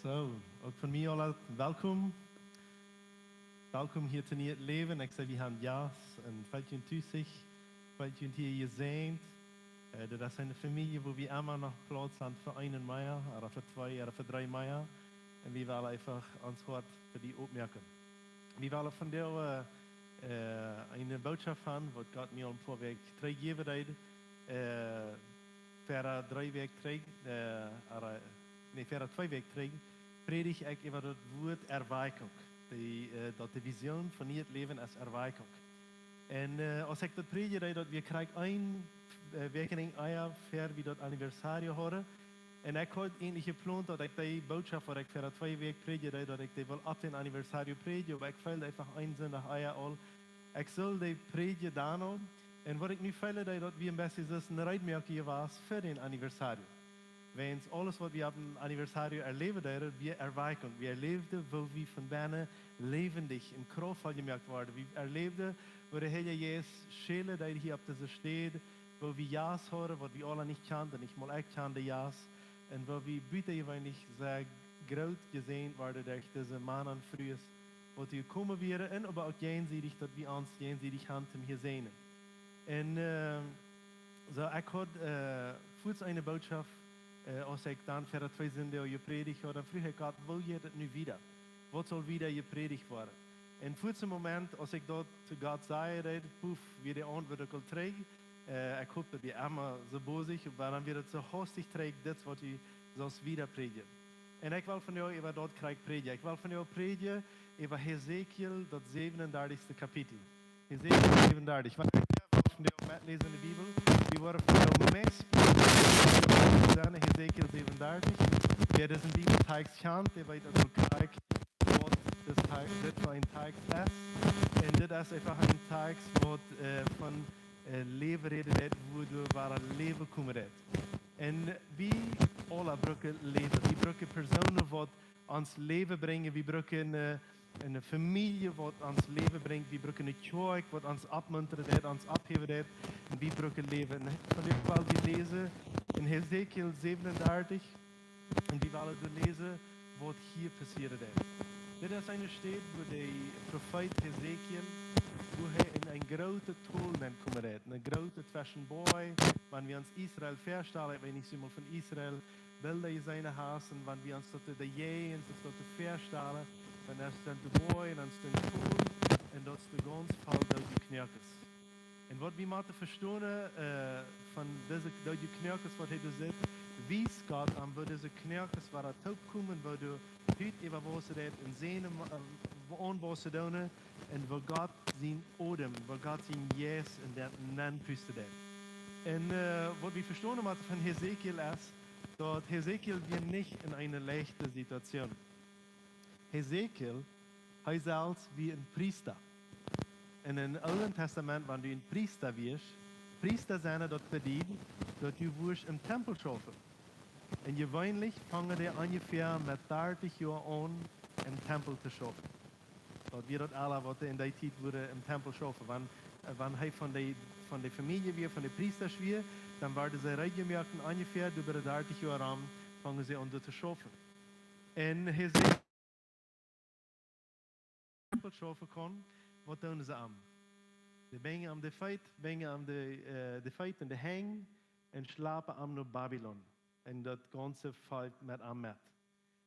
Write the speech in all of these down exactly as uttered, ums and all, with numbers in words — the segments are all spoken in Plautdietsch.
Soo, uk von mie aula welkom. Welkom hia to Niet Läwen. Ekj saj, wie haben Jast un felt junt tus, felt junt hia jesäajent. Äh, daut es eene Famielje, wua wie emma noch Plauz haben fa eenen mea, ooda fa twee, ooda fa dree mea. Un wie wellen eefach ons Hoat fa die opmoaken. Wie wellen vondoag, äh, äh, eene Bootschoft haben, waut Gott mie aul een poa Wäakj trigj jejäft haft. Äh, ver dree Wäakj trigj, äh, ooda, nä, ver twee Wäakj trigj, prädijd ekj äwa daut Wuat Erweckung. Dee, äh, daut de Vision von Niet Läwen es Erweckung. Un, äh, aus ekj daut prädijd, daut wia krakjt een, äh, Wäakjenenj ea ver wie daut Anniversario hauden. Un ekj haud eejentlich jeplont, daut ekj dee Bootschoft, waut ekj ver twee Wäakj prädijd, daut ekj dee wull opp dän Anniversario prädjen, oba ekj feeld eefach een Sindach ea aul, ekj sull dee prädjen dan aul. Un waut ekj nu feeld, daut wia een bät soo aus een Reedmoaken jewast fa dän Anniversario. Wiels aules, waut wie opp dän Anniversario erläwen deeden, wia Erweckung. Wie erläwden, woo wie von bennen läwendich un kraftvoll jemoakt worden. Wie erläwden, woo de Heilje Jeist Schäle deed hia opp dise Städ, woo wie Jast hauden, waut wie aula nich kjanden, nich mol ekj kjand de Jast. Un woo wie butajeweenlich sea groot jesäajent worden derch dise Mana un Frues, waut hia jekomen wieren, un oba uk jäajensiedich, daut wie ons jäajensiedich haben toom hia säajnen. Un, äh, soo, ekj haud, äh, fuaz eene Bootschoft, äh, aus ekj dan ver twee Sindach jeprädicht haud, dan fruach ekj Gott, woo jeit et nu wieda? Waut saul wieda jeprädicht woaren? Un fuaz een Moment, aus ekj daut to Gott säd, deed, puff, wia de Auntwuat uk aul trigj. Äh, ekj hop, daut wia emma soo bosich, oba dan wia et soo hastich trigj, dit waut du sust wieda prädjen. Un ekj well vondoag äwa daut krakjt prädjen. Ekj well vondoag prädjen äwa Hesekiel, daut säwenundartichste Kapitel. Hesekiel säwenundartich. Wan wie vondoag metläsen enne Bibel, wie woaren vondoag meist sennen Hesekiel säwenundartich. Wäa disen Bibeltext kjant, dee weet uk krakjt, waut dit Te-, dit fa een Text es. Un dit es eefach een Text, waut, äh, von, äh, Läwen rät, wua du wada Läwen komen deist. Un wie aula brucken Läwen. Wie brucken Persoonen, waut ons Läwen brinjen. Wie brucken, äh, eene Famielje, waut ons Läwen brinjt. Wie brucken eene Kjoakj, waut ons oppmuntren deed, ons opphäwen deed. Un wie brucken Läwen. Un vondoag well wie läsen en Hesekiel säwenundartich. Un wie wellen doa läsen, waut hia passieet es. Dit es eene Städ, wua de Profeet Hesekiel, wua hee en een grootet Tol nenkomen deed. Een grootet Tweschenboaj, wan wie ons Israel väastalen, ekj weet nich, aus du mol von Israel Bilda jeseenen hast, un wan wie ons daut de Jäajent, ons daut väastalen, dan es daut de Boaj un dan es daut een Tol, un daut es de gaunz voll doodje Knoakes. Un waut wie motten vestonen, äh, von dise doodje Knoakes, waut hee doa sitt, wiest Gott aun, woo dise Knoakes wieren toopjekomen, woo doa Hut äwawaussen deed un seenen, äh, aunwaussen deeden, un woo Gott sien Odem, woo Gott sien Jeist en dän nenpusten deed. Un, äh, waut wie vestonen motten von Hesekiel es, daut Hesekiel wia nich en eene leichte Situation. Hesekiel, hee selfst wia een Priesta. En em Oolen Tastament, wan du een Priesta wieescht, Priesta sennen, daut bediet, daut du wurscht em Tempel schaufen. Un jeweenlich fungen dee onjefäa met dartich Joa aun, em Tempel to schaufen. Daut wia daut aula, waut en dee Tiet wort em Tempel jeschauft. Wan, äh, wan hee von de, von de Famielje wia, von de Priestasch wia, dan worden see reed jemoakt un onjefäa, doa bie de dartich Joa rom, fungen see aun doa to schaufen. Un hee säd, Tempel schaufen kunn, waut doonen see am? See binjen am de Feet, binjen am de, äh, de Feet un de Henj un schleppen am no Babilon. Un daut gaunze Volkj met am met.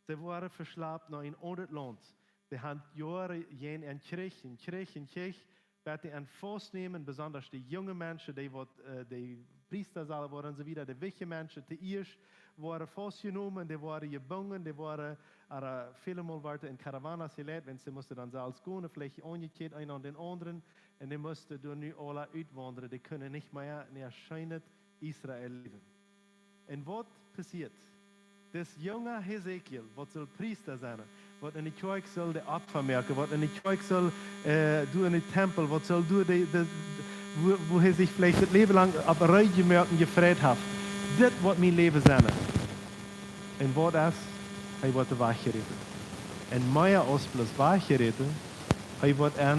See worden veschlept no een aundret Launt. See haben Joaren jäajen een Kjrich, een Kjrich, een Kjrich, bat dee an faustnämen, besonda de junge Menschen, dee waut, äh, dee Priesta sullen woaren un soo wieda, de wichtje Menschen, dee ieescht worden faustjenomen, dee worden jebungen, dee worden, äh, väle Mol worden en Karawanen jeleit, wiels see musten dan selfst gonen, veleicht aunjekjleet, eena aun dän aundren, un dee musten doa nu aula utwaundren, dee kunnen nich mea en een scheenet Israel läwen. Un waut passieet? Dis junga Hesekiel, waut sull Priesta sennen, waut en de Kjoakj sull de Opfa moaken, waut en de Kjoakj sull, äh, doa en dän Tempel, waut sull doa de, de, wua, wua hee sikj veleicht daut Läwen lang opp reed jemoakt un jefreit haft. Dit woat mien Läwen sennen. Un waut es? Hee woat wajchjeräten. Un mea aus bloos wajchjeräten, hee woat en,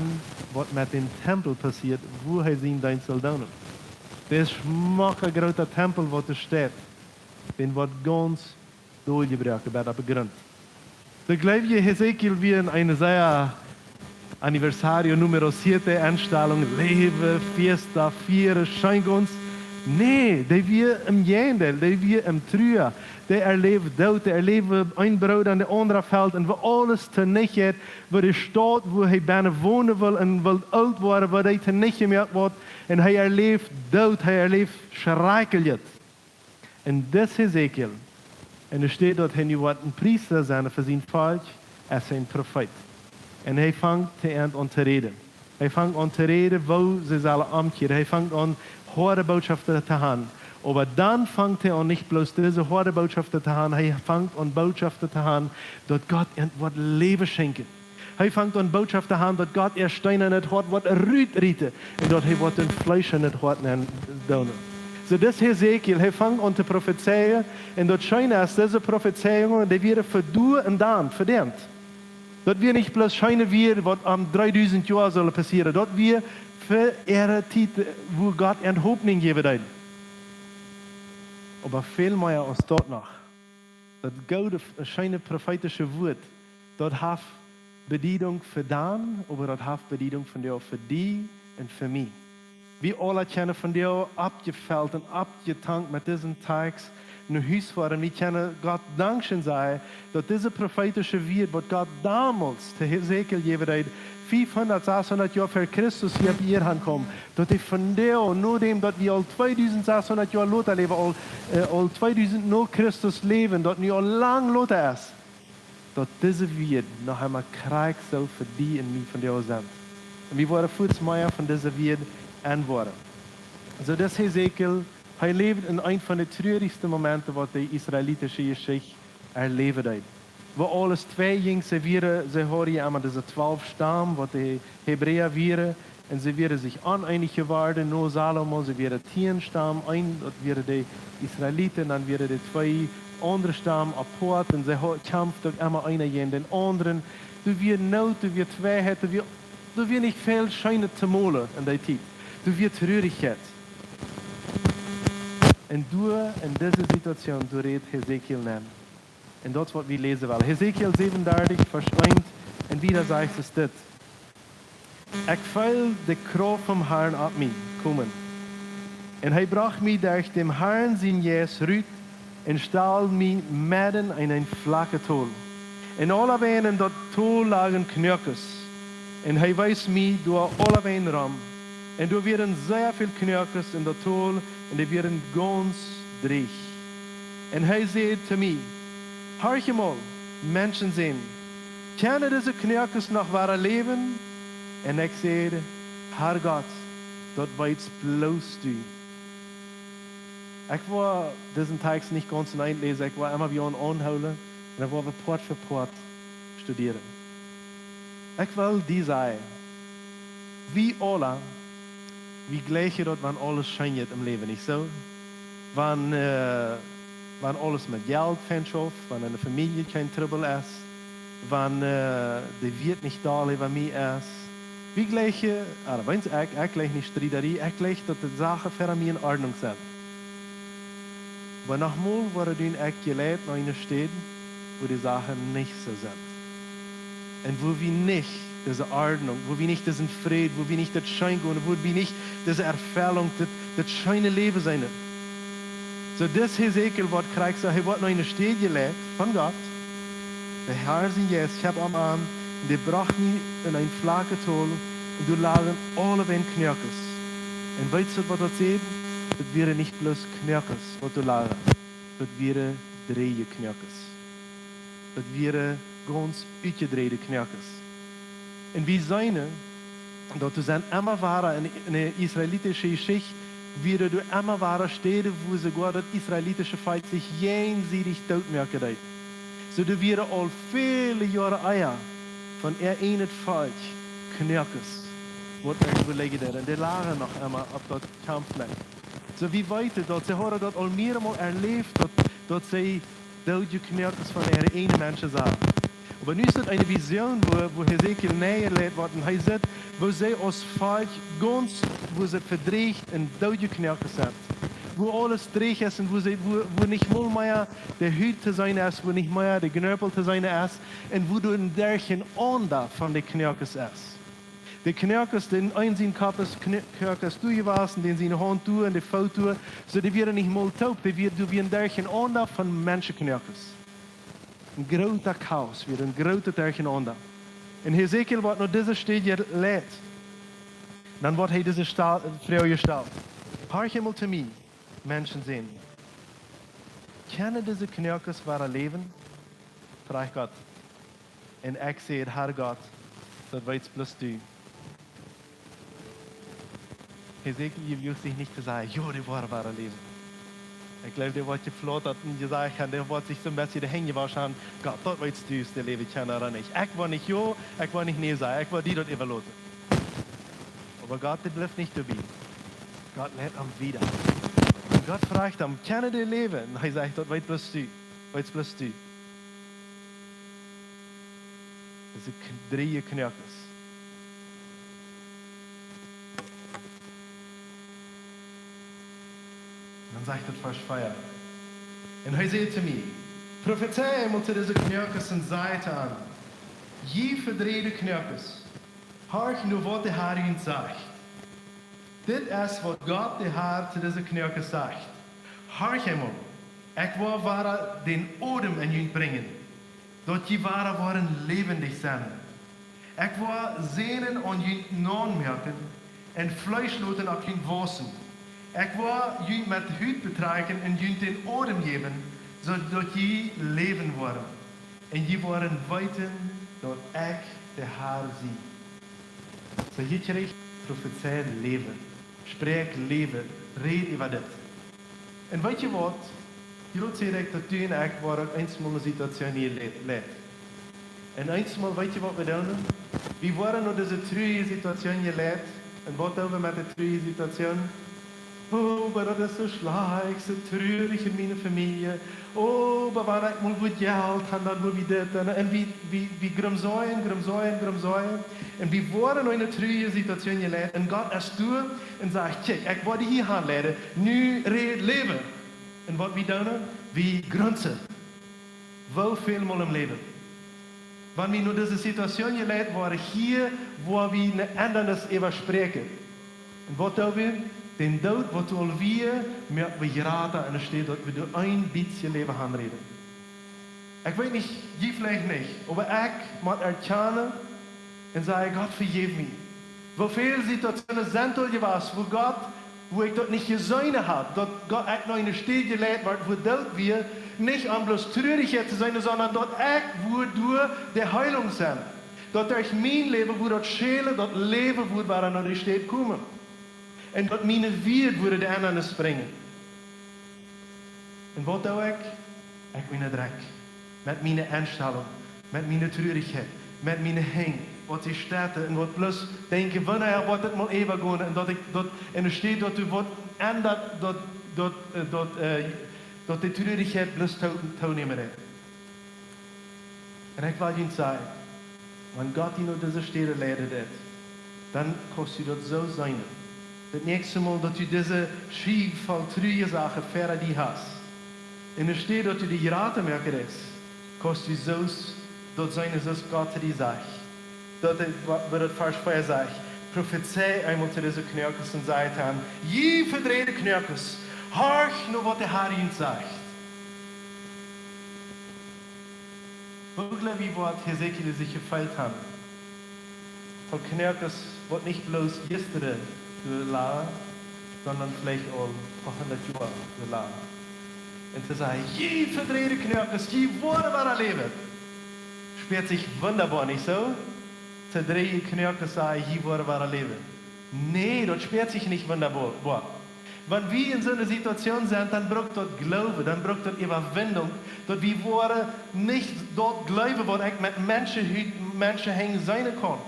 waut met dän Tempel passieet, wua hee sienen Deenst sull doonen. De schmocke groota Tempel, waut doa steit, dee woat gaunz doljebroaken, bat opp de Grunt. De jleewje Hesekiel wia en eene sea aniversario número siete Enstalunk, läwen, fiesta, fieren, scheengoons. Nä, dee wia em Jäajendeel, dee wia em Trua. Dee erläwd Doot, dee erläwd een Brooda aun de aundra Feld un woo aules tonicht jeit, woo de Staut, woo hee bennen wonen wull un wull oolt woaren, woo dee tonicht jemoakt wort. Un hee erläwd Doot, hee erläwd Schrakjlichet. Un dis Hesekiel, enne Städ daut hee nu woat een Priesta sennen fa sien Volkj, es hee een Profeet. Un hee fangt to an, an to räden. Hee fangt an to räden, woo see sellen omkjieren. Hee fangt an, hoade Botschoften to han. Oba dan fangt hee an, nich bloos dise hoade Botschoften to han, hee fangt an, Botschoften to han, daut Gott an woat Läwen schenkjen. Hee fangt an, Botschoften to han, daut Gott äa steenanet Hoat woat rutrieten un daut hee woat een fleeschanet Hoat nenn doonen. Soo dis Hesekiel, hee fangt an to profezeien, un daut scheene es, dise Profezeiungen, dee wieren fa doa un dan, fa däm. Daut wia nich bloos scheene Wieed, waut om dreedusent Joa sullen passieren. Daut wia fa äare Tiet, wua Gott an Hopninj jäwen deed. Oba väl mea aus daut noch. Daut goode, scheene profeetische Wuat, daut haft Bediedunk fa dan, oba daut haft Bediedunk vondoag fa die un fa mie. Wie aula kjennen vondoag oppjefelt un oppjetankt met disen Tekst no Hus foaren. Wie kjennen Gott dankscheen sajen, daut dise profeetische Wieed, waut Gott donmols to Hesekiel jäwen deed, fiefhundat, sechshundat Joa ver Christus hia opp Ieed aunkaum, daut dee vondoag, nodäm daut wie aul tweedusent sechshundat Joa lota läwen, aul, äh, aul tweedusent no Christus läwen, daut nu aul lang lota es, daut dise Wieed noch emol krakjt soo fa die un mie vondoag sent. Un wie woaren fuaz mea von dise Wieed enwoaren. Soo dis Hesekiel, hee läwd en eent von de truarichste Momenten, waut de israelitische Jeschicht erläwen deed. Wua aules twei jinkj, see wieren, see hauden emma dise twalf Stam, waut de Hebräa wieren, un see wieren sikj oneenich jeworden no Salomo, see wieren tieen Stam, een, daut wieren de Israeliten, dan wieren de twee aundre Stam apoat, un see ho-, kjamften uk emma eena jäajen dän aundren. Doa wia Noot, doa wia Tweiheit, doa wia, doa wia nich väl Scheenet to molen en dee Tiet. Doa wia Truarichkjeit. Un doa, en dise Situation, doa rät Hesekiel nenn. Un daut es waut wie läsen wellen. Hesekiel säwenundartich, Varsch eent, un wieda sajcht et dit: Ekj feeld de Krauft vom Harn opp mie komen. Un hee brocht mie derch däm Harn sien Jeist rut un stald mie medden en een flakjet Tol. Un aulawäajen en daut Tol lagen Knoakes. Un hee wees mie doa aulawäajen rom. Un doa wieren sea väl Knoakes en daut Tol, un dee wieren gaunz drieech. Un hee säd to mie: Horch emol, Menschensän, kjennen dise Knoakes noch wada läwen? Un ekj säd: Herr Gott, daut weetst bloos du. Ekj woa disen Tekst nich gaunz en eent läsen, ekj woa emma wieda aunhoolen, un dan woa wie Poat fa Poat studieren. Ekj well die sajen, wie aula, wie jleichen daut, wan aules scheen jeit em Läwen, nich soo? Wan, äh, wan aules met Jelt fein schauft, wan en de Famielje kjeen Trubbel es, wan, äh, de Wieet nich doll äwa mie es. Wie jleichen, ah, weens ekj, ekj jleich nich Striederie, ekj jleich daut de Sachen fa mie en Ordnunk sent. Oba noch mol woaren wie uk jeleit no eene Städ, wua de Sachen nich soo sent. Un wua wie nich dise Ordnunk, wua wie nich disen Fräd, wua wie nich daut scheen gonen, wua wie nich dise Erfellunk, daut, daut scheene Läwen seenen. Soo, dis Hesekiel woat krakjt soo, hee woat no eene Städ jeleit von Gott. De Herr sien Jeist kjeem opp am aun, un dee brocht mie en een flakjet Tol, un doa lagen aulawäajen Knoakes. Un weetst du waut daut säd? Daut wieren nich bloos Knoakes, waut doa lagen. Daut wieren dreeje Knoakes. Daut wieren gaunz utjedräajde Knoakes. Un wie seenen, daut doa sent emma wada en, en de israelitische Jeschicht, wieren doa emma wada Städen, wua soogoa daut israelitische Volkj sikj jäajensiedich dootmoaken deed. Soo, doa wieren aul väle Joaren ea von äa eenet Volkj Knoakes, waut doa läajen deeden. Un dee lagen noch emma opp daut Kjampflekj. Soo, wie weeten daut, see hauden daut aul mearemol erläft, daut, daut see doodje Knoakes von äare ieejne Menschen sagen. Oba nu es daut eene Vision, wua, wua Hesekiel nenjeleit woat, un hee sitt, woo see aus Volkj gaunz, wua see vedrieecht un doodje Knoakes sent. wua aules dreech es un wua, see, wua, wua nich mol mea de Hut to seenen es, wua nich mea de Kjnäpel to seenen es, un wua doa een Derchenaunda von de Knoakes es. De Knoakes, dän eenen sien Kopp es Kno-, Knoakes doa jewast, dän siene Haunt doa un de Foot doa, soo dee wieren nich mol toop, dee wieren, doa wia een Derchenaunda von Menschenknoakes. Een groota Chaos, wia een groota Derchenaunda. Un Hesekiel woat no dise Städ jeleit. Dan woat hee dise Sta-, Froag jestalt. Horcht emol to mie, Menschensän. Kjennen dise Knoakes wada läwen? Frajcht Gott. Un ekj säd: Herr Gott, daut weetst bloos du. Hesekiel jewoagt sikj nich to sajen: Jo, dee woaren wada läwen. Ekj jleew, dee woat jeflotat un jesajcht haben, dee woat sikj soo een bät de Henj jewoschen haben: Gott, daut weetst du, aus dee läwen kjennen ooda nich. Ekj woa nich jo, ekj woa nich nä sajen, ekj woa die daut äwaloten. Oba Gott, dee blift nich doabie. Gott leit am wieda. Un Gott frajcht am: Kjennen dee läwen? Un hee sajcht: Daut weetst bloos du. Weetst bloos du. Dise k-, dree Knoakes. Dan sajcht daut Varsch vea. Un hee säd to mie: Profezei emol to dise Knoakes un saj to an: Jie vedräjde Knoakes, horcht no waut de Herr junt sajcht. Dit es waut Gott de Herr to dise Knoakes sajcht: Horcht emol, ekj woa wada dän Odem en junt brinjen, daut jie wada woaren läwendich sennen. Ekj woa Sänen aun junt naunmoaken un Fleesch loten opp junt wausen. Ekj woa junt met Hut betrakjen un junt dän Odem jäwen, soo daut jie läwen woaren. Un jie woaren weeten, daut ekj de Herr sie. Soo, hia kjricht Profezei Läwen. Spräakj Läwen. Räd äwa dit. Un weet jie waut? Hia säd ekj, daut du un ekj woaren uk eensmol ne Situatioon hia le-, läwen. Un eensmol, weet jie waut wie doonen? Wie woaren no dise truarje Situatioon jeleit. Un waut doo wie met de truarje Situatioon? Oh, oba daut es soo schlajcht, soo trurich en miene Famielje. Oh, oba wan ekj mol wudd Jelt han, dan wudd wie dit. Un, un wie, wie, wie grumsajen, grumsajen, grumsajen. Un wie woaren no ne truarje Situatioon jeleit. Un Gott es doa un sajcht: Kjikj, ekj woa die hia hanleiden. Nu räd Läwen. Un waut wie doonen? Wie grunzen. Woo väl mol em Läwen, wan wie no dise Situatioon jeleit woaren, hia woa wie ne Endanis äwaspräakjen. Un waut doo wie? Dän Doot, waut doa aul wia, moak wie jrata, enne Städ daut wie doa een bät Läwen hanräden. Ekj weet nich, jie veleicht nich, oba ekj mott erkjanen un sajen: Gott, vejeff mie. Woo väl Situationen sent aul jewast, wua Gott, wua ekj daut nich jeseenen haud, daut Gott, ekj no ne Städ jeleit wort, wua Doot wia, nich om bloos Trurichkjeit to seenen, sonda daut ekj wudd doa de Heelunk sennen. Daut derch mien Läwen wudd daut Schälen, daut Läwen wudd wada no de Städ komen. Un daut miene Wieed wudden de Endanis brinjen. Un waut doo ekj? Ekj unjadrekj. Met miene Enstalunk, met miene Trurichkjeit, met miene Henj, waut see stäten un waut bloos denkjen: Wanea woat daut mol äwagonen? Un daut ekj daut, enne Städ daut doa waut endat, daut, daut, äh, daut, äh, daut de Trurichkjeit bloos too-, toonämen deit. Un ekj well junt sajen, wan Gott die no dise Städ leiden deit, dan kaust du daut soo seenen. Daut näakjste Mol daut du dise Schiew voll trurje Sachen ver die hast, enne Städ daut du die jrata moaken deist, kaust du soo daut seenen, soo aus Gott die sajcht. Daut, wa-, waut daut Varsch vea sajcht: Profezei emol to dise Knoakes un saj to an: Jie vedräjde Knoakes, horcht no waut de Herr junt sajcht. Woo jleew jie, woat Hesekiel sikj jefeelt haben? Von Knoakes, waut nich bloos jistren doa lagen, sonda veleicht aul een poa hundat Joa doa lagen. Un to sajen: Jie vedräjde Knoakes, jie woaren wada läwen. Spieet sikj wundaboa, nich soo? Vedräjde Knoakes sajen: Jie woaren wada läwen. Nä, daut spieet sikj nich wundaboa. Wan wie en soone Situatioon sent, dan brukt daut Gloowen, dan brukt daut Äwawindunk, daut wie woaren nich daut jleewen, waut ekj met Menschen, Menschen Henj seenen kaun.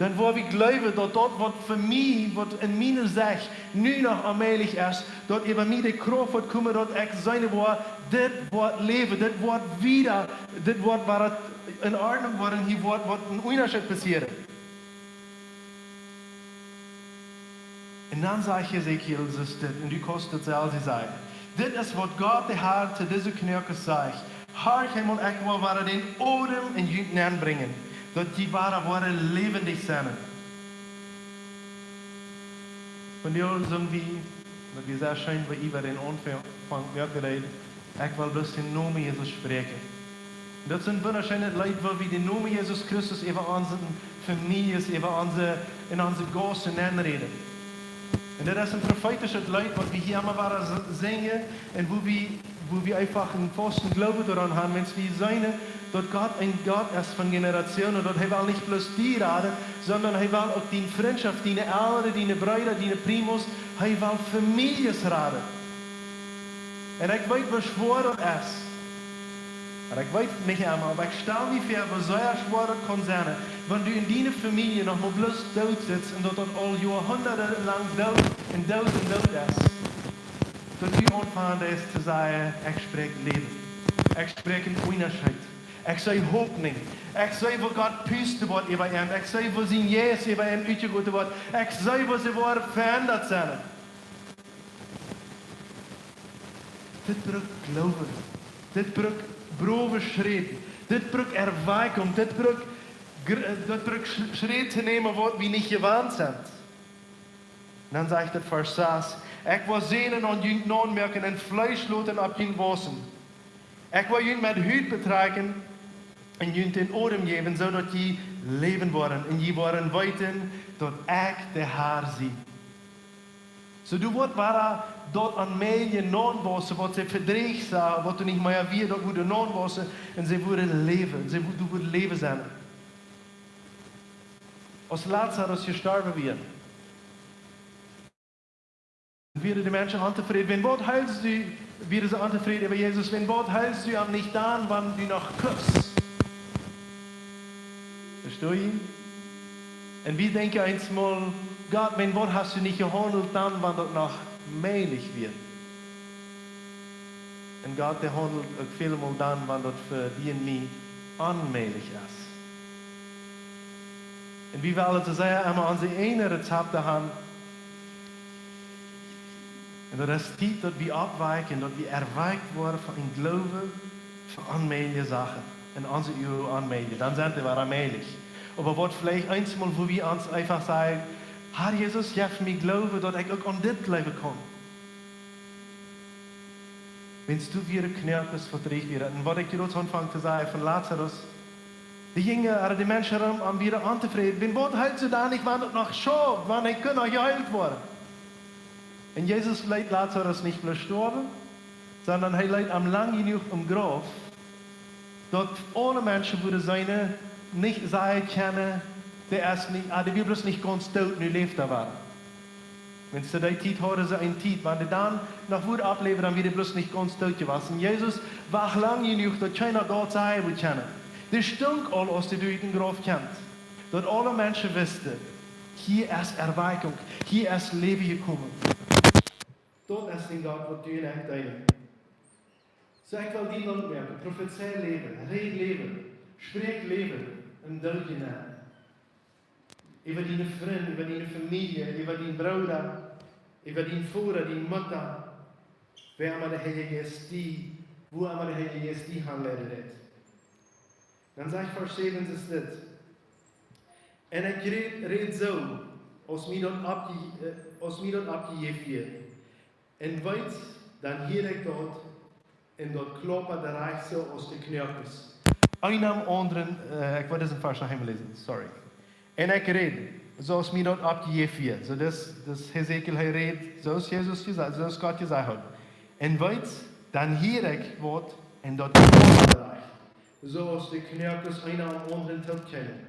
Dan woa wie jleewen, daut daut, waut fa mie, waut en miene Sicht nu noch onmäajlich es, daut äwa mie de Krauft woat komen, daut ekj seenen woa: Dit woat läwen, dit woat wieda, dit woat, woat en Ordnunk woaren, hia woat, woat een Unjascheet passieren. Un dan sajcht Hesekiel, soo es dit, un du kaust daut selfst sajen: Dit es waut Gott de Har to dise Knoakes sajcht: Horcht emol, ekj woa wada dän Odem en junt nenbrinjen, daut jie wada woaren läwendich sennen. Vondoag sung wie, daut wia sea scheen, woo wie dän Aunfank moaken deeden: Ekj well bloos dän Nomen Jesus spräakjen. Daut es een wundascheenet Leet, woo wie dän Nomen Jesus Christus äwa onse Famieljes, äwa onse, en onse Gaussen nenräden. Un daut es een profeetischet Leet, waut wie hia emma wada s-, sinjen, un woo wie, woo wie eefach een fausten Gloowen doaraun haben, wan wie seenen, daut Gott een Gott es von Generationen, un daut hee well nich bloos die raden, sonda hee well uk diene Frintschoft, diene Elren, diene Breeda, diene Primos, hee well Famieljes raden. Un ekj weet, woo schwoa daut es. Un ekj weet nich emma, oba ekj stal mie väa, woo sea schwoa daut kaun sennen, wan du en diene Famielje noch mau bloos doot sitst un daut daut aul Joahunderte lang doot un doot un doot es. Daut du aunfangen deist to sajen: Ekj spräakj Läwen. Ekj spräakj een Unjascheet. Ekj see Hopninj. Ekj see, woo Gott pusten woat äwa an. Ekj see, woo sien Jeist äwa an utjegoten woat. Ekj see, woo see woaren veendat sennen. Dit brukt Gloowen. Dit brukt browe Schräd. Dit brukt Erweckung. Dit brukt, gr-, dit brukt Sch-, Schräd to nämen, waut wie nich jewant sent. Dan sajcht daut Varsch sas: Ekj woa Sänen aun junt naunmoaken un Fleesch loten opp junt wausen. Ekj woa junt met Hut betrakjen un junt dän Odem jäwen, soo daut jie läwen woaren. Un jie woaren weeten, daut ekj de Har sie. Soo, du woascht wada daut aunmäajje naunwausen, waut see vedräajcht sach, waut du nich mea wia, daut wudd naunwausen, un see wudden läwen, see wu-, du wudd Läwen sennen. Aus Lazarus jestorwen wia, wieren de Menschen ontofräd. Wan waut heelst du, wieren see ontofräd äwa Jesus, wan waut heelst du am nich dan, wan du noch kust? Vestonen? Un wie denkjen eemol: Gott, wan waut hast du nich jehaundelt dan, wan daut noch mäajlich wia? Un Gott, dee haundelt uk välmol dan, wan daut fa die un mie onmäajlich es. Un wie wellen soo sea emma onse eejne Rezepten haben. Un daut es Tiet, daut wie oppwaken, daut wie erweckt woaren fa een Gloowen fa onmäajliche Sachen. Un onse Uagen onmäajlich, dan sent dee wada mäajlich. Oba waut veleicht eemol, wua wie ons eefach sajen: Har Jesus, jeff mie Gloowen, daut ekj uk aun dit jleewen kaun. Wan du wia Knoakes, waut rajcht wia. Un waut ekj hia aunfunk to sajen von Lazarus, dee jinjen, ooda dee Menschen rom am wieren ontofräd. Wan waut heelst du dan nich, wan daut noch schauft, wan hee kunn noch jeheelt woaren? Un Jesus leet Lazarus nich bloos stoawen, sonda hee leet am lang jenuach em Grauf, daut aule Menschen wudden seenen, nich sajen kjennen: Dee es nich, ah, dee wia bloos nich gaunz doot, nu läft hee wada. Wan see dee Tiet hauden, see eene Tiet, wan dee dan noch wudd oppläwen, dan wia dee bloos nich gaunz doot jewast. Jesus wacht lang jenuach, daut kjeena daut sajen wudd kjennen. Dee stunk aul, aus dee derch dän Grauf kjeem. Daut aule Menschen wisten: Hia es Erweichunk, hia es Läwen jekomen. Daut es dee Gott, waut du un ekj deenen. Soo, ekj well die Moot moaken: Profezei Läwen, räd Läwen, spräakj Läwen en doodje nenn. Äwa diene Frind, äwa diene Famielje, äwa dienen Brooda, äwa dienen Voda, diene Mutta, wäa emma de Heilje Jeist die, wua emma de Heilje Jeist die hanleiden deit. Dan sajcht Varsch säwen es dit: Un ekj räd, räd soo, aus mie daut oppje-, äh, aus mie daut oppjejäft wia. Un weetst, dan hieed ekj daut, un daut klaupad rajcht soo aus de Knoakes. Eena aum aundren, äh, ekj well disen Varsch noch eemol läsen, sorry. Un ekj räd, soo aus mie daut oppjejäft wia. Soo, daut, daut Hesekiel, hee räd, soo aus Jesus jesajcht, soo aus Gott jesajcht haud. Un weetst, dan hieed ekj waut, un daut klaupad rajcht soo aus de Knoakes eena aum aundren toop kjeemen.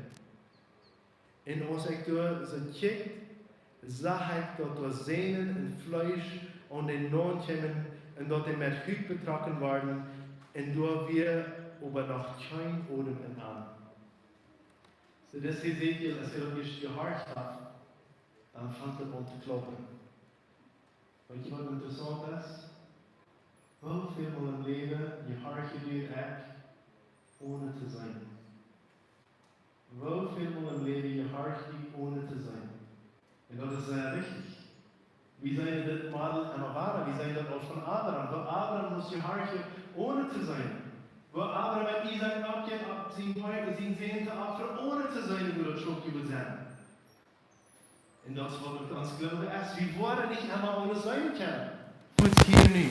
Un aus ekj doa soo kjikjt, sach ekj, daut doa Sänen un Fleesch aun dän Naun kjeemen un daut dee met Hut betrocken worden, un doa wia oba noch kjeen Odem en an. Soo, daut Hesekiel, aus hee daut ieescht jehorcht haud, dan funk et aun to klaupen. Weetst du, waut interessaunt es? Woo väl mol em Läwen jehorcht du un ekj, one to seenen? Woo väl mol em Läwen jehorcht wie, one to seenen? Un daut es sea wichtich. Wie seenen dit Model emma wada. Wie seenen daut aul von Abraham. Woo Abraham must jehorchen, onen to seenen. Woo Abraham met Isaak oppjinkj, opp sien Bein, sien Sän to opfren, onen to seenen, woo daut Schop wudd sennen. Un daut es waut met ons Gloowen es. Wie woaren nich emma aules seenen kjennen. Fuaz hia nu.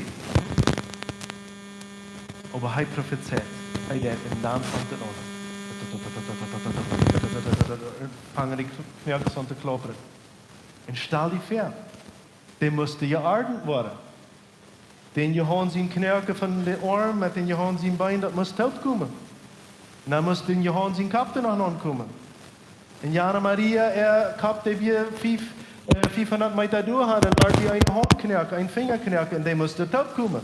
Oba hee profezeit. Hee deit, un dan fangt et aun. Fangen de Knoakes aun to klappren. Un stal die väa, dee musten jeordent woaren. Dän Johaun sien Knoake von dän Oarm met dän Johaun sien Been, daut must toopkomen. Un dan must dän Johaun sien Kopp doa noch aunkomen. Un Jana Maria äa Kopp, dee wia fief, äh, fiefhundat Meta derch, un doa wia een Haunknoake, een Finjaknoake, un dee must toopkomen.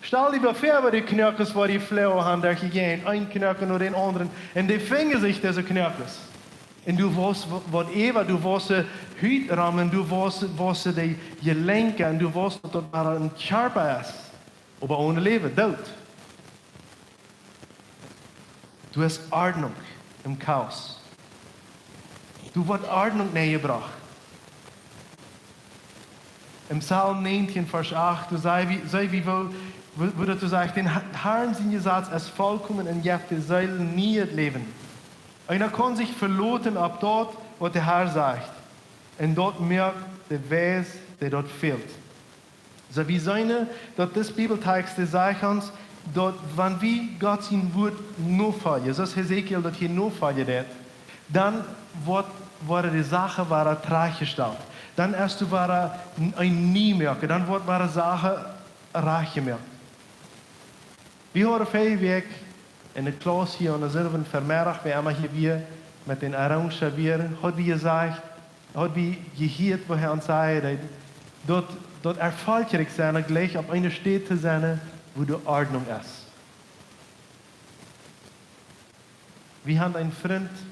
Stal die väa, woo dee Knoakes, woo dee Fleegel han doa jejäajent, een Knoake no dän aundren, un dee fungen sikj dise Knoakes. Un doa wia waut äwa, doa wia Hut rom, un doa wia, wia de Jelenkja, un doa wia daut, daut wia een Kjarpa es. Oba onen Läwen, doot. Doa es Ordnunk em Chaos. Doa woat Ordnunk nenjebrocht. Em Psalm näajentieen, Varsch acht, doa saj wie, saj wie, woo, woo, woo daut doa sajcht: "Dän Ha-, Harn sien Jesaz es volkomen un jeft de Seel nieet Läwen." Eena kaun sikj veloten opp daut, waut de Har sajcht. Un daut moakt de wies, dee daut fält. Soo, wie seenen, daut dis Bibeltext, dee sajcht ons, daut wan wie Gott sien Wuat nofoljen, soo aus Hesekiel daut hia nofoljen deed, dan woat, woaren de Sachen wada trajchtjestalt. Dan es doa wada een, een Niemoaken, dan woat wada Sachen rajcht jemoakt. Wie hauden väaje Wäakj enne Klauss hia aun dän sewenden Vemeddach, wäa emma hia wia, met dän Arrangement wia, haud wie jesajcht, haud wie jehieet, woo hee ons säd, daut, daut, daut erfolgreich sennen, jlikj opp eene Städ to sennen, woo de Ordnunk es. Wie haben eenen Frint,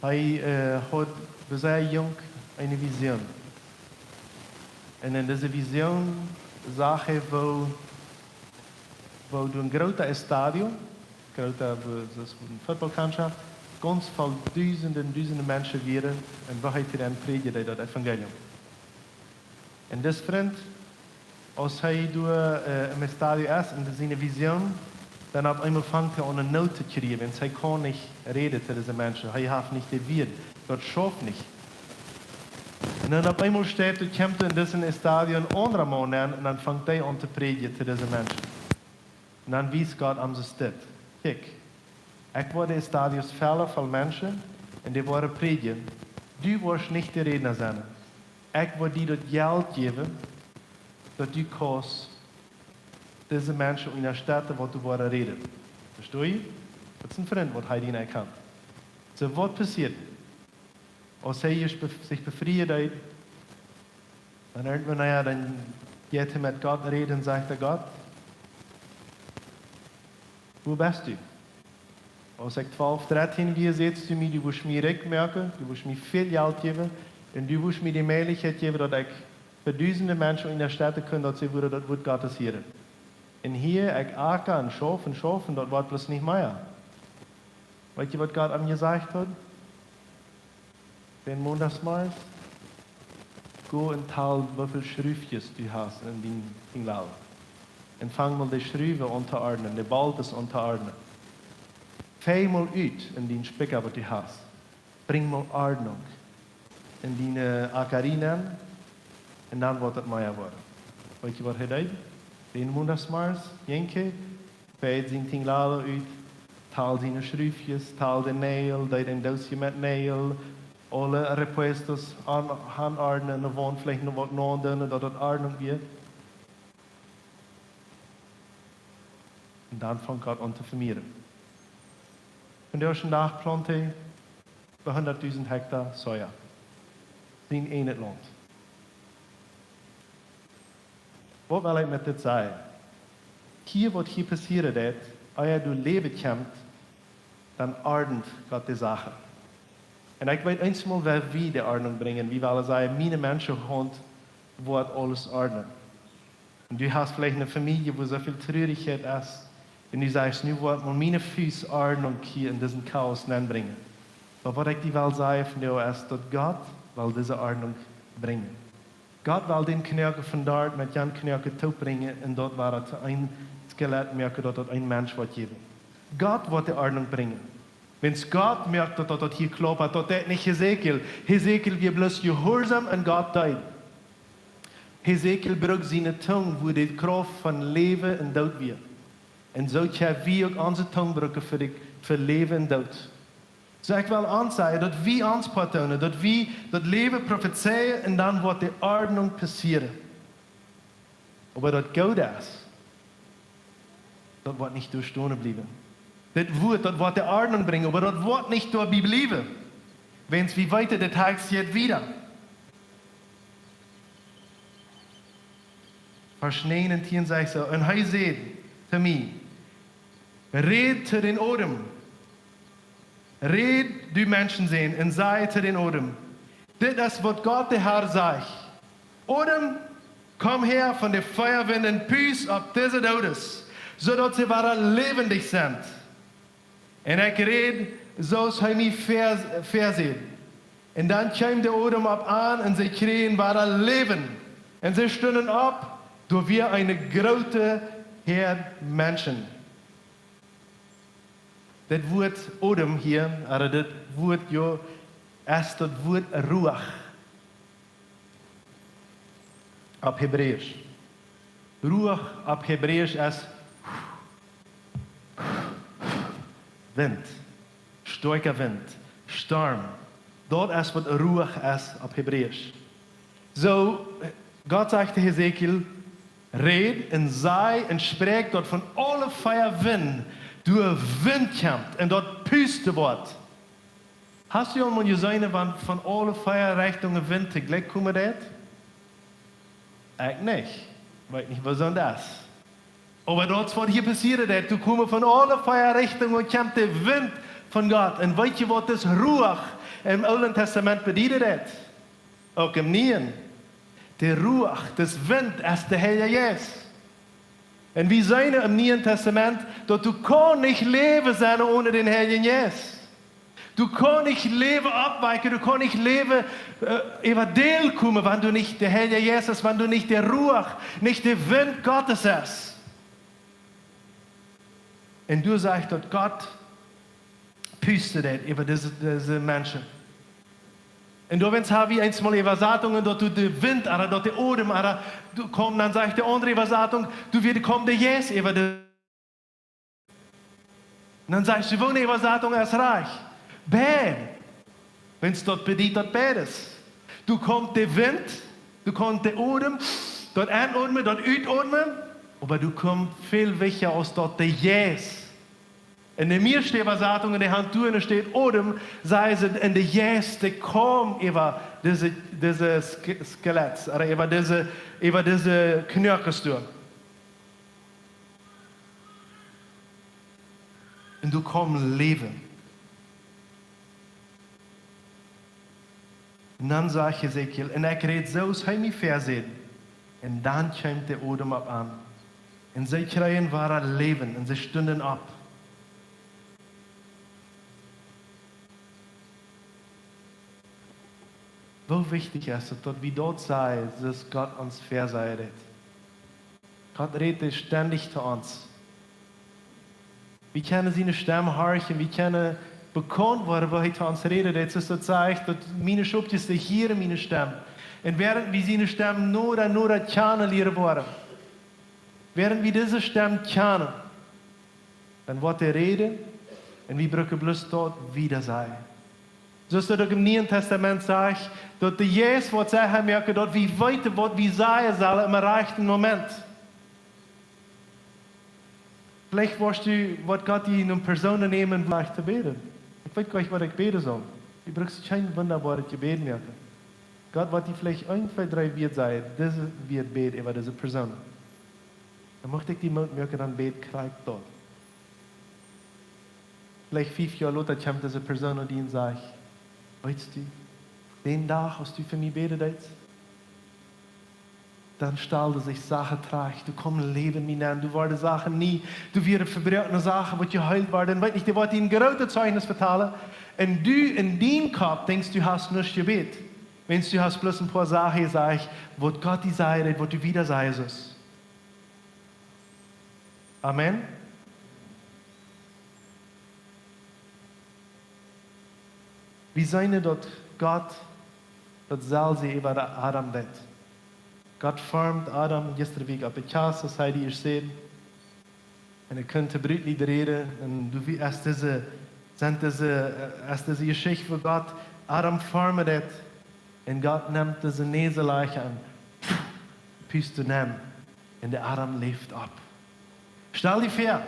hee, äh, haud sea junk eene Vision. Un en dise Vision sach hee, woo, woo doa een groota Estadio, groota, woo, daut es eene Footballmannschaft, gaunz voll dusende, dusende Menschen wieren, un woo hee to an prädjen deed daut Evangelium. Un dis Frint, aus hee doa, äh, em Estadio es, en siene Vision, dan opp eemol fangt hee aun eene Noot to kjrieen, wiels hee kaun nich räden to dise Menschen. Hee haft nich de Wieed, daut schauft nich. Un dan opp eemol steit, doa kjemt en disen Estadio een aundra Maun aun, un dan fangt hee aun to prädjen to dise Menschen. Un dan wiest Gott am soo dit: "Kjikj, ekj woa de Estadios fellen voll Menschen, un dee woaren prädjen. Du woascht nich de Rädna sennen. Ekj woa die daut Jelt jäwen, daut du kaust dise Menschen unjastetten, waut doa woaren räden." Vestonen? Daut es een Frint, waut hee die nich kaun. Soo, waut passieet? Aus hee sikj bef-, sikj befrieen deed, dan irjentwanea, dan jeit hee met Gott räden, sajcht hee: "Gott, wua best du? Aus ekj twalf, dartieen wia, sätst du mie, du wurscht mie rikj moaken, du wurscht mie väl Jelt jäwen, un du wurscht mie de Mäajlichkjeit jäwen, daut ekj fa dusende Menschen unjastetten kaun, daut see wudden daut Wuat Gottes hieren. Un hia, ekj acka un schauf un schauf, un daut woat bloos nich mea." Weetst du, waut Gott am jesajcht haud? Dän Mondachsmorjes: "Go un tal, woo väl Schruwkjes du hast en dien, dien Lala. Un fang mol de Schruwen aun to ordnen, de Bolten aun to ordnen. Fang mol ut en dien Spikja, waut du hast. Brinj mol Ordnunk en diene Ackarie nenn, un dan woat et mea woaren." Weetst du, waut hee deed? Dän Mondachsmorjes jinkj hee, feed sien Tinglado ut, tal siene Schruwkjes, tal de Näajel, deed een Doosje met Näajel, aule repuestos aun, aunordnen, de Waunt veleicht noch waut naundoonen, daut et Ordnunk wia. Un dan funk Gott aun to vemieren. Un dän ieeschten Dach plaunt hee bie hundatdusent Hekta Soja. Sien ieejnet Launt. Waut well ekj met dit sajen? Hia, waut hia passieren deed, ea doa Läwen kjemt, dan ordent Gott de Sachen. Un ekj weet eensmol, woo wie de Ordnunk brinjen, wie wellen sajen, miene Menschenhaunt woat aules ordnen. Un du hast veleicht eene Famielje, wua soo väl Trurichkjeit es, un du sajchst: "Nu woa ekj mol miene Fust Ordnunk hia en disen Chaos nenbrinjen." Oba waut ekj die well sajen vondoag es, daut Gott well dise Ordnunk brinjen. Gott well dän Knoake von doa met jan Knoake toopbrinjen un daut wada to een Skelett moaken, daut daut een Mensch woat jäwen. Gott woat de Ordnunk brinjen. Wan Gott moakt daut, daut daut hia klopt, daut deit nich Hesekiel. Hesekiel wia bloos jehuarsom un Gott deed. Hesekiel brukt siene Tung, wua de Krauft von Läwen un Doot wia. Un soo kjenn wie uk onse Tung brucken fa de, fa Läwen un Doot. Soo, ekj well ons sajen, daut wie ons Poat doonen, daut wie daut Läwen profezeien un dan woat de Ordnunk passieren. Oba daut Goode es, daut woat nich doa stonen bliewen. Dit Wuat, daut woat de Ordnunk brinjen, oba daut woat nich doabie bliewen. Wan wie weeten, de Tekst jeit wieda. Varsch näajen un tieen sajcht soo: Un hee säd to mie: Räd to dän Odem. Räd, du Menschensän, un saj to dän Odem: Dit es, waut Gott de Herr sajcht: Odem, komm häa von de Fiawind un pust opp dise Doodes, soo daut see wada läwendich sent. Un ekj räd, soo aus hee mie väa-, väasäd. Un dan kjeem de Odem opp an un see kjrieejen wada Läwen. Un see stunden opp, doa wia eene groote Häad Menschen. Dit Wuat Odem hia, ooda dit Wuat, jo, es daut Wuat Ruach opp Hebräisch. Ruach opp Hebräisch es Wint, stoakja Wint, Storm. Daut es, waut Ruach es opp Hebräisch. Soo, Gott sajcht to Hesekiel: Räd un saj un spräakj, daut von aule vea Winden doa Wint kjemt un daut pusten woat. Hast du aul mol jeseenen, wan von aule vea Rechtungen Wint toojlikj komen deit? Ekj nich. Weet nich, woo soont es. Oba daut es, waut hia passieren deit. Doa komen von aule vea Rechtungen, kjemt de Wint von Gott. Un weetst du, waut daut Ruach em Oolen Tastament bedieden deit? Uk em Nieen. De Ruach, daut Wint, es de Heilja Jeist. Un wie seenen em Nieen Tastament, daut du kaust nich läwen sennen onen dän Heiljen Jeist. Du kaust nich Läwen oppwakjen, du kaust nich Läwen, äh, äwa die komen, wan du nich de Heilja Jeist best, wan du nich de Ruach, nich de Wint Gottes best. Un du sajchst, daut Gott pusten deit äwa dise, dise Menschen. Un doawäajen hab wie eenjemol Äwasatungen, daut du de Wint, ooda daut de Odem, ooda du kommst, dan sajcht de aundre Äwasatung, du, wie, doa kjemt de Jeist äwa de. Un dan sajcht de gewoane Äwasatung es rajcht. Beid. Wan daut bediet, daut beides. Doa kjemt de Wint, doa kjemt de Odem, daut Enomen, daut Utomen, oba doa kjemt väl wichtja aus daut de Jeist. En de mieeschte Äwasatungen, dee han doa enne Städ Odem, sajen see, un de Jeist, dee kjeem äwa dise, dise Ske-, Skeletts, ooda äwa dise, äwa dise Knoakes doa. Un doa kjeem Läwen. Un dan sajcht Hesekiel, un ekj räd soo aus hee mie väasäd. Un dan kjeem de Odem opp an. Un see kjrieejen wada Läwen un see stunden opp. Woo wichtich es et, daut wie daut sajen, soo aus Gott ons väasajen deit. Gott rät stendich to ons. Wie kjennen siene Stemm horchen, wie kjennen bekaunt woaren, woo hee to ons räden deit. Soo aus daut sajcht, daut miene Schopkjes, dee hieren miene Stemm. Un wäarent wie siene Stemm noda, noda kjanen lieren woaren, wäarent wie dise Stemm kjanen, dan woat hee räden un wie brucken bloos daut wieda sajen. Soo aus daut uk em Nieen Tastament sajcht, daut de Jeist woat secha moaken, daut wie weeten, waut wie sajen sellen em rajchten Moment. Veleicht woascht du, woat Gott die eene Persoon nämen, wua to bäden. Ekj weet goanich, waut ekj bäden saul. Du brukst kjeen wundaboaret Jebäd moaken. Gott woat die veleicht een, twee, dree Wieed sajen, dise Wieed bäd äwa dise Persoon. Dan mucht ekj die Moot moaken, dan bäd krakjt daut. Veleicht fief Joa lota kjemt dise Persoon no die un sajcht: Weetst du, dän Dach, aus du fa mie bäden deetst, dan stalden sikj Sachen trigj, doa kjeemen Läwen en mie nenn, doa worden Sachen nie, doa wieren vebroakne Sachen, waut jeheelt worden. Un weetst du, dee woat die een grootet Zeichnis vetalen. Un du en dienen Kopp denkjst, du hast nuscht jebäd. Wan du hast bloos een poa Sachen jesajcht, waut Gott die säd, waut du wieda sajen sust. Amen. Wie seenen daut Gott daut selwje äwa Adam deed. Gott formt Adam, jistren wia ekj opp de Kjast, aus hee dee ieescht säd. Un hee kunn to Brutlied räden. Un du wie, aus dise, sent dise, äh, aus dise Jeschicht, woo Gott Adam formen deed. Un Gott nemt dise Näselaich un pust doa nenn. Un de Adam läft opp. Stal die väa.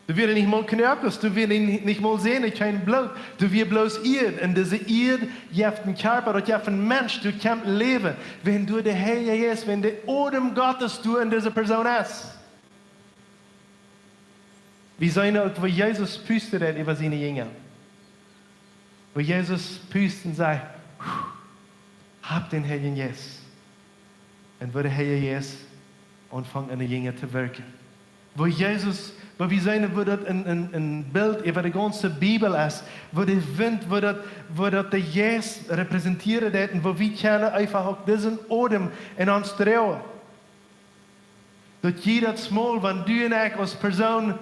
Doa wieren nich mol Knoakes, doa wieren nich, nich mol Sänen, kjeen Bloot. Doa wia bloos Ieed. Un dise Ieed jeft een Kjarpa, daut jeft een Mensch, doa kjemt Läwen. Wan doa de Heilja Jeist, wan de Odem Gottes doa en dise Persoon es. Wie seenen uk, woo Jesus pustet daut äwa siene Jinja. Woo Jesus pust un sajcht: "Hab dän Heiljen Jeist." Un woo de Heilja Jeist aunfangt en de Jinja to werkjen. Woo Jesus, woo wie seenen, woo daut een, een, een Bilt äwa de gaunze Bibel es, woo de Wint, woo daut, woo daut de Jeist repräsentieren deit un woo wie kjennen eefach uk disen Odem en ons droagen. Daut jiedet Mol, wan du un ekj aus Persoon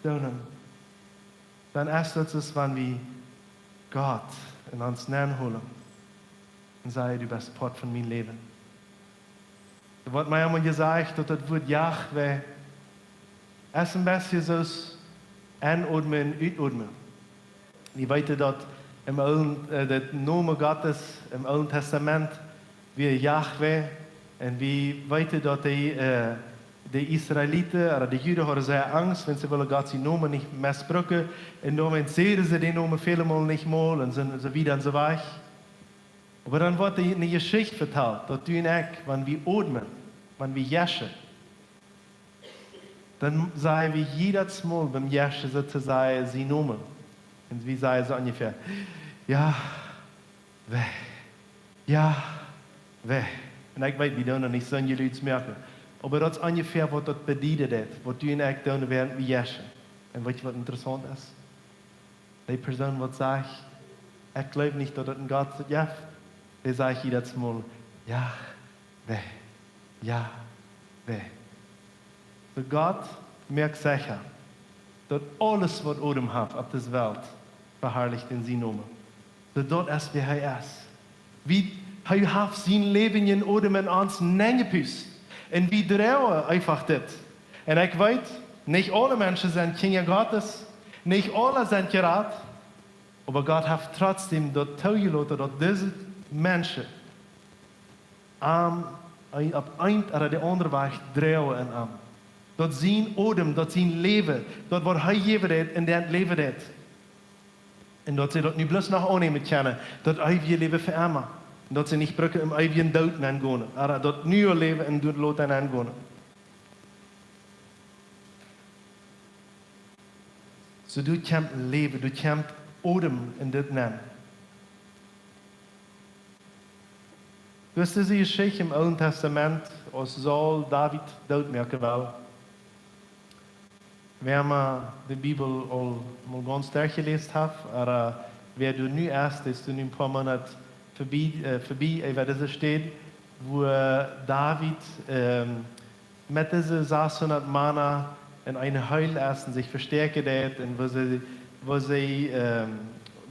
doonen, dan es daut aus wan wie Gott en ons nenn holen un sajen: "Du best Poat von mien Läwen." Daut woat mie emol jesajcht, daut daut Wuat Jahwe es een bät soo aus enodmen un utodmen. Wie weeten daut em Oolen, äh, de Nomen Gottes em Oolen Tastament wia Jahwe. Un wie weeten daut de, äh, de Israeliten, ooda de Juden, hauden sea Angst, wan see wullen Gott sienen Nomen nich mesbrucken. Un doawäajen säden see dän Nomen väle Mol nich mol un soo, soo wieda un soo wajch. Oba dan woat de, eene Jeschicht vetalt, daut du un ekj, wan wie odmen, wan wie jeschen, dan sajen wie jiedet Mol biem jeschen soo to sajen sienen Nomen. Un wie sajen soo onjefäa: "Jahwe, Jahwe." Un ekj weet, wie doonen nich soon Jelud moaken. Oba daut es onjefäa waut daut bedieden deit, waut du un ekj doonen, wäarent wie jeschen. Un weetst du, waut interessaunt es? Dee Persoon, waut sajcht: "Ekj jleew nich, daut et een Gott jeft", dee sajcht jiedet Mol: "Jahwe, Jahwe." Soo Gott moakt secha, daut aules, waut Odem haft opp dise Welt, veharlicht sienen Nomen. Soo daut es, wäa hee es. Wie, hee haft sienen läwendjen Odem en ons nenjepust. Un wie droagen eefach dit. Un ekj weet, nich aule Menschen sent Kjinja Gottes, nich aule sent jerat, oba Gott haft trotzdäm daut toojeloten, daut dise Menschen am, opp eent ooda de aundre Wajch droagen en am. Daut sien Odem, daut sien Läwen, daut waut hee jäwen deit un dan läwen deit. Un daut see daut nu bloos noch aunnämen kjennen, daut eewje Läwen fa emma. Un daut see nich brucken em eewjen Doot nenn gonen, ooda daut nu Läwen un daut lota nenn gonen. Soo, doa kjemt Läwen, doa kjemt Odem en dit nenn. Doa es dise Jeschicht em Oolen Tastament, aus Saul David dootmoaken well. Wäa mol de Bibel aul mol gaunz derchjeläst haft, ooda wäa doa nu es, dee es doa nu een poa Moonat vebie, äh, vebie, äh, äwa dise Städ, wua David, ähm, met dise sashundat Mana en eene Heul es un sikj vestäakjen deit un wua see, wua see, ähm,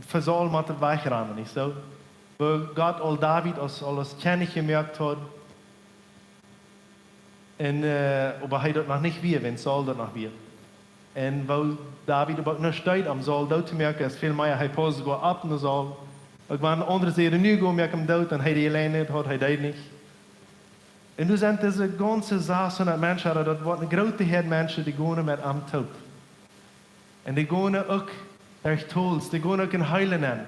fa Saul motten wajchrannen, nich soo? Wua Gott aul David aus, aul aus Kjennich jemoakt haud. Un, äh, oba hee daut noch nich wia, wan Saul daut noch wia. Un wua David oba uk nich deed om Saul doot to moaken, es väl mea, hee pausd soogoa opp no Saul. Uk wan aundre säden: "Nu go, moak am doot", un hee de Jeläajenheit haud, hee deed nich. Un doa sent dise gaunze sashundat Menschen, ooda daut woat eene groote Häad Menschen, dee gonen met am toop. Un dee gonen uk derch Tools, dee gonen uk en Heulen nenn.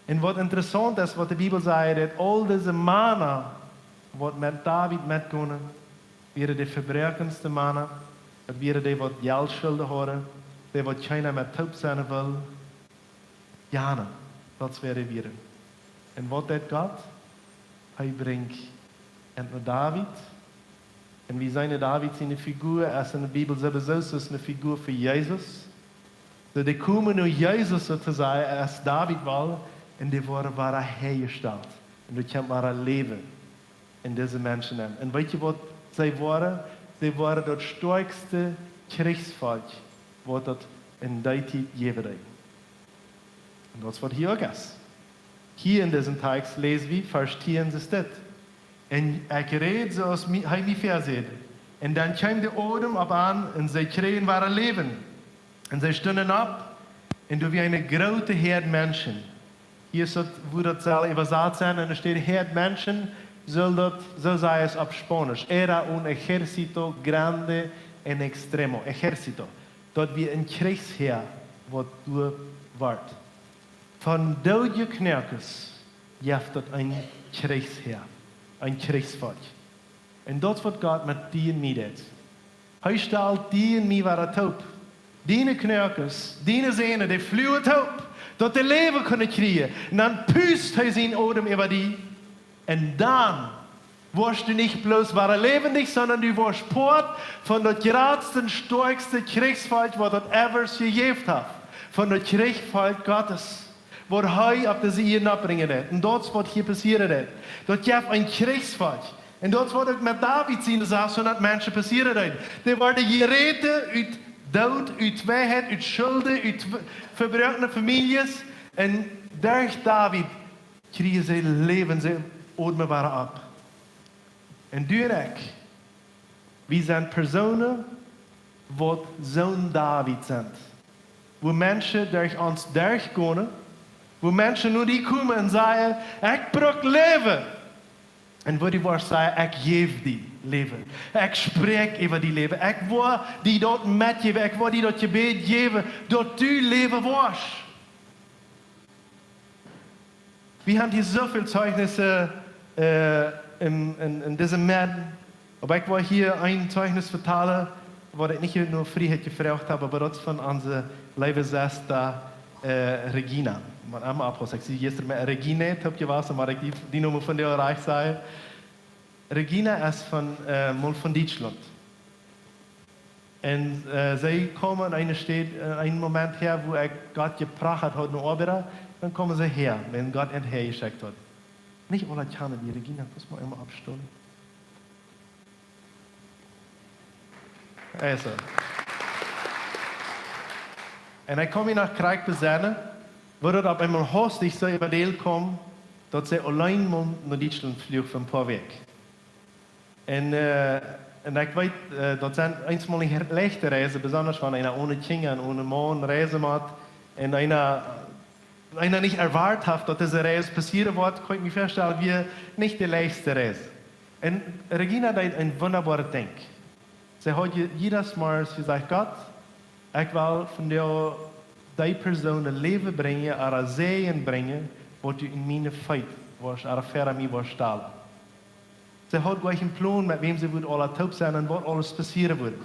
Un waut interessaunt es, waut de Bibel sajcht, daut aul dise Mana, waut met David metgonen, wieren de vebroakenste Mana, daut wieren dee, waut Jeltschulden hauden, dee, waut kjeena met toop sennen wull, jane, daut wieren dee. Un waut deed Gott? Hee brinjt et no David. Un wie seenen, David siene Figur es en de Bibel sowieso aus eene Figur fa Jesus. Soo, dee komen no Jesus, soo to sajen, aus David wia, un dee worden wada häajestalt. Un doa kjemt wada Läwen en dise Menschen nenn. Un weet jie waut see wieren? See wieren daut stoakjste Kjrichsvolkj, waut daut en dee Tiet jäwen deed. Un daut es waut hia uk es. Hia en disen Tekst läs wie, Varsch tieen, sajcht dit: Un ekj räd soo aus mie, hee mie väasäd. Un dan kjeem de Odem opp an un see kjrieejen wada Läwen. Un see stunden opp, un doa wia eene groote Häad Menschen. Hia es daut, woo daut saul äwasat sennen, un doa steit Häad Menschen, saul daut, soo sajcht et opp Spaunisch: Era un ejército grande en extremo. Ejército. Daut wia een Kjrichshäa, waut doa wia. Von doodje Knoakes jeft daut een Kjrichshäa, een Kjrichsvolkj. Un daut es waut Gott met die un mie deit. Hee stalt die un mie wada toop. Diene Knoakes, diene Sänen, dee fluagen toop, daut dee Läwen kjennen kjrieen. Un dan pust hee sienen Odem äwa die. Un dan woascht du nich bloos wada läwendich, sonda du woascht Poat von daut jratste, stoakjste Kjrichsvolkj, waut daut ever jejäft haft. Von daut Kjrichsvolkj Gottes, waut hee opp dise Ieed noppbrinjen deed. Un daut es waut hia passieren deed. Daut jeft een Kjrichsvolkj. Un daut es waut uk met David siene sashundat Menschen passieren deed. Dee worden jerat ut Doot, ut Schwakheit, ut Schulden, ut ve-, vebroakne Famieljes. Un derch David kjrieejen see Läwen, see odmen wada opp. Un du un ekj, wie sent Persoonen, waut soon David sent. Wua Menschen derch ons derchgonen, wua Menschen no die komen un sajen: "Ekj bruck Läwen." Un wua du woascht sajen: "Ekj jäw die Läwen. Ekj spräakj äwa die Läwen. Ekj woa die daut metjäwen. Ekj woa die daut Jebäd jäwen, daut du läwen woascht." Wie haben hia soo väl Zeijnisse, äh, en, en, en dise Moot. Oba ekj well hia een Zeijnis vetalen, waut ekj nich no Frieheit jefroacht hab, oba daut es von onse leewe Sesta, äh, Regina. Met Emma Appels. Ekj sie jistren met Regina toop jewast, mau ekj die, dien Nomen vondoag rajcht saj. Regina es von, äh, mol von Dietschlaunt. Un, äh, see kjeem en eene Städ, äh, een Moment häa, wua ekj Gott jeprachat haud no Oabeda, dan kjeem see häa, wan Gott an häa jeschekjt haud. Nich aule kjanen die, Regina, kost mau eemol oppstonen. Aulsoo. Un ekj kaun mie noch krakjt besennen, woo daut opp eemol haustich soo äwa de Welt kjeem, daut see auleen mol no Dietschlaunt fluach fa een poa Wäakj. Un, äh, un ekj weet, äh, daut sent eenjemol nich leichte Reisen, besonda wan eena one Kjinja un one Maun reisen mott, un eena, eena nich erwoat haft, daut dise Reis passieren woat, kaun ekj mie väastalen, wia nich de leichtste Reis. Un Regina deed een wundaboaret Dinkj. See haud je-, jieda Morjes jesajcht: "Gott, ekj well vondoag dee Persoon Läwen brinjen, ooda Säajen brinjen, waut du en miene Feet woascht, ooda ver mie woascht stalen." See haud jlikj een Plon, met wäm see wudd aula toop sennen un waut aules passieren wudd.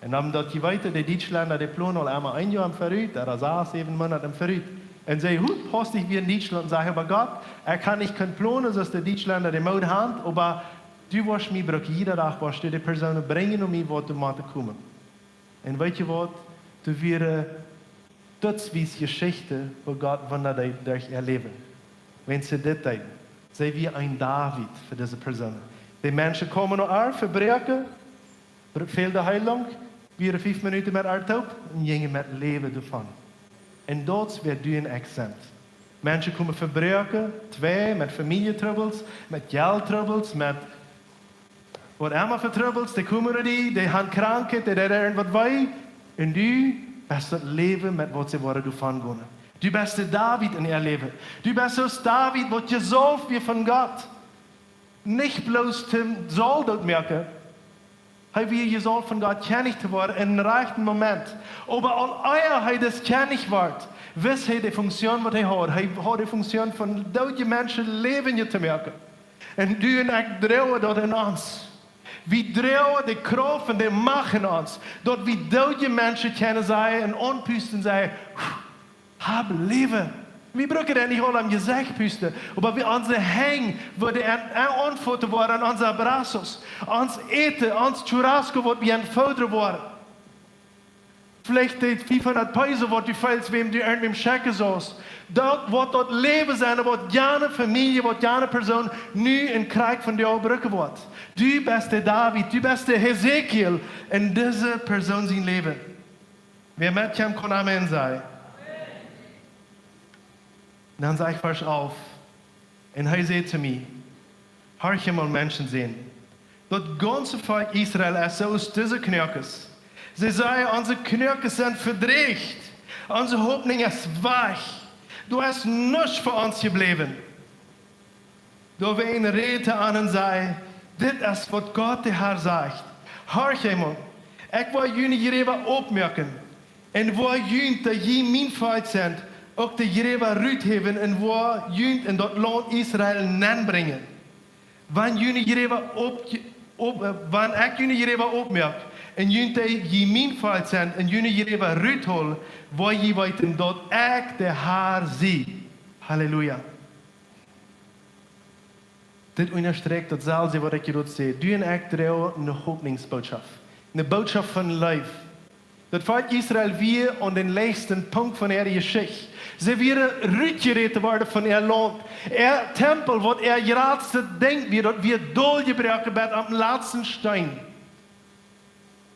Un dan daut jie weeten, de Dietschlenda, dee plonen aul emma een Joa em Verut, ooda sas, säwen Moonat em Verut. Un see, hu, haustich wia en Dietschlaunt un säd: "Oba Gott, ekj kaun nich kjennen plonen, soo aus de Dietschlenda de Mood haben, oba du woascht mie brucken, jieda Dach woascht du de Persoonen brinjen no mie, waut doa motten komen." Un weet jie waut? Doa wieren, äh, daut es Jeschichten, wua Gott Wunda deed derch äa Läwen. Wan see dit deed, see wia een David fa dise Persoon. De Menschen kjeemen no äa, vebroaken, br-, fäld Heilunk, wieren fief Minuten met äa toop un jinjen met Läwen doavon. Un daut es wäa du un ekj sent. Menschen komen vebroaken, twei, met Famieljetrubbels, met Jelttrubbels, met waut emma fa Trubbels, dee komen no die, dee haben Krankheit, dee deit irjent waut wee. Un du best daut Läwen, met waut see woaren doavon gonen. Du best de David en äa Läwen. Du best soo aus David, waut jesaulft wia von Gott. Nich bloos toom Saul doot moaken. Hee wia jesaulft von Gott, Kjennich to woaren en dän rajchten Moment. Oba aul ea hee dis Kjennich wort, wist hee de Funktion, waut hee haud. Hee haud de Funktion von doodje Menschen läwendich to moaken. Un du un ekj droagen daut en ons. Wie droagen de Krauft un de Macht en ons, daut wie doodje Menschen kjennen sajen un aunpusten, sajen: "Hab Läwen." Wie brucken daut nich aula em Jesecht pusten, oba wie onse Henj woaren aun-, aun-, aunfoten woaren aun onse abrazos, ons Äten, ons churrasco, waut wie aunfoten woaren. Veleicht dee fiefhundat Peso, waut du feelst, wäm du irjentwäm schekjen saust. Daut woat daut Läwen sennen, waut jane Famielje, waut jane Persoon nu en Kjrich von die brucken woat. Du best de David, du best de Hesekiel en dise Persoon sien Läwen. Wäa met am kaun Amen sajen. Dan säd Varsch alf: Un hee säd to mie: Horch emol, Menschensän, daut gaunze Volkj Israel es soo aus dise Knoakes. See sajen: Onse Knoakes sent vedrieecht, onse Hopninj es wajch, doa es nuscht fa ons jebläwen. Doa wia een räd to an un säd: Dit es waut Gott de Har sajcht: Horch emol, ekj woa june Jräwa opmoaken, un woa junt, dee jie mien Volkj sent, uk de Jräwa ruthäwen un woa junt en daut Launt Israel nenbrinjen. Wan june Jräwa op, op, äh, wan ekj june Jräwa opmoak, un junt, dee jie mien Volkj sent, un june Jräwa ruthol, woa jie weeten, daut ekj de Har sie. Halleluja. Dit unjastrikjt daut selwje, waut ekj jrod säd. Du un ekj droagen ne Hopninjsbootschoft. Ne Bootschoft von Leew. Daut Volkj Israel wia aun dän läachsten Punkt von äare Jeschicht. See wieren rutjeräten worden von äa Launt. Äa Tempel, waut äa jratstet Dinkj wia, daut wia doljebroaken bat opp dän latsten Steen.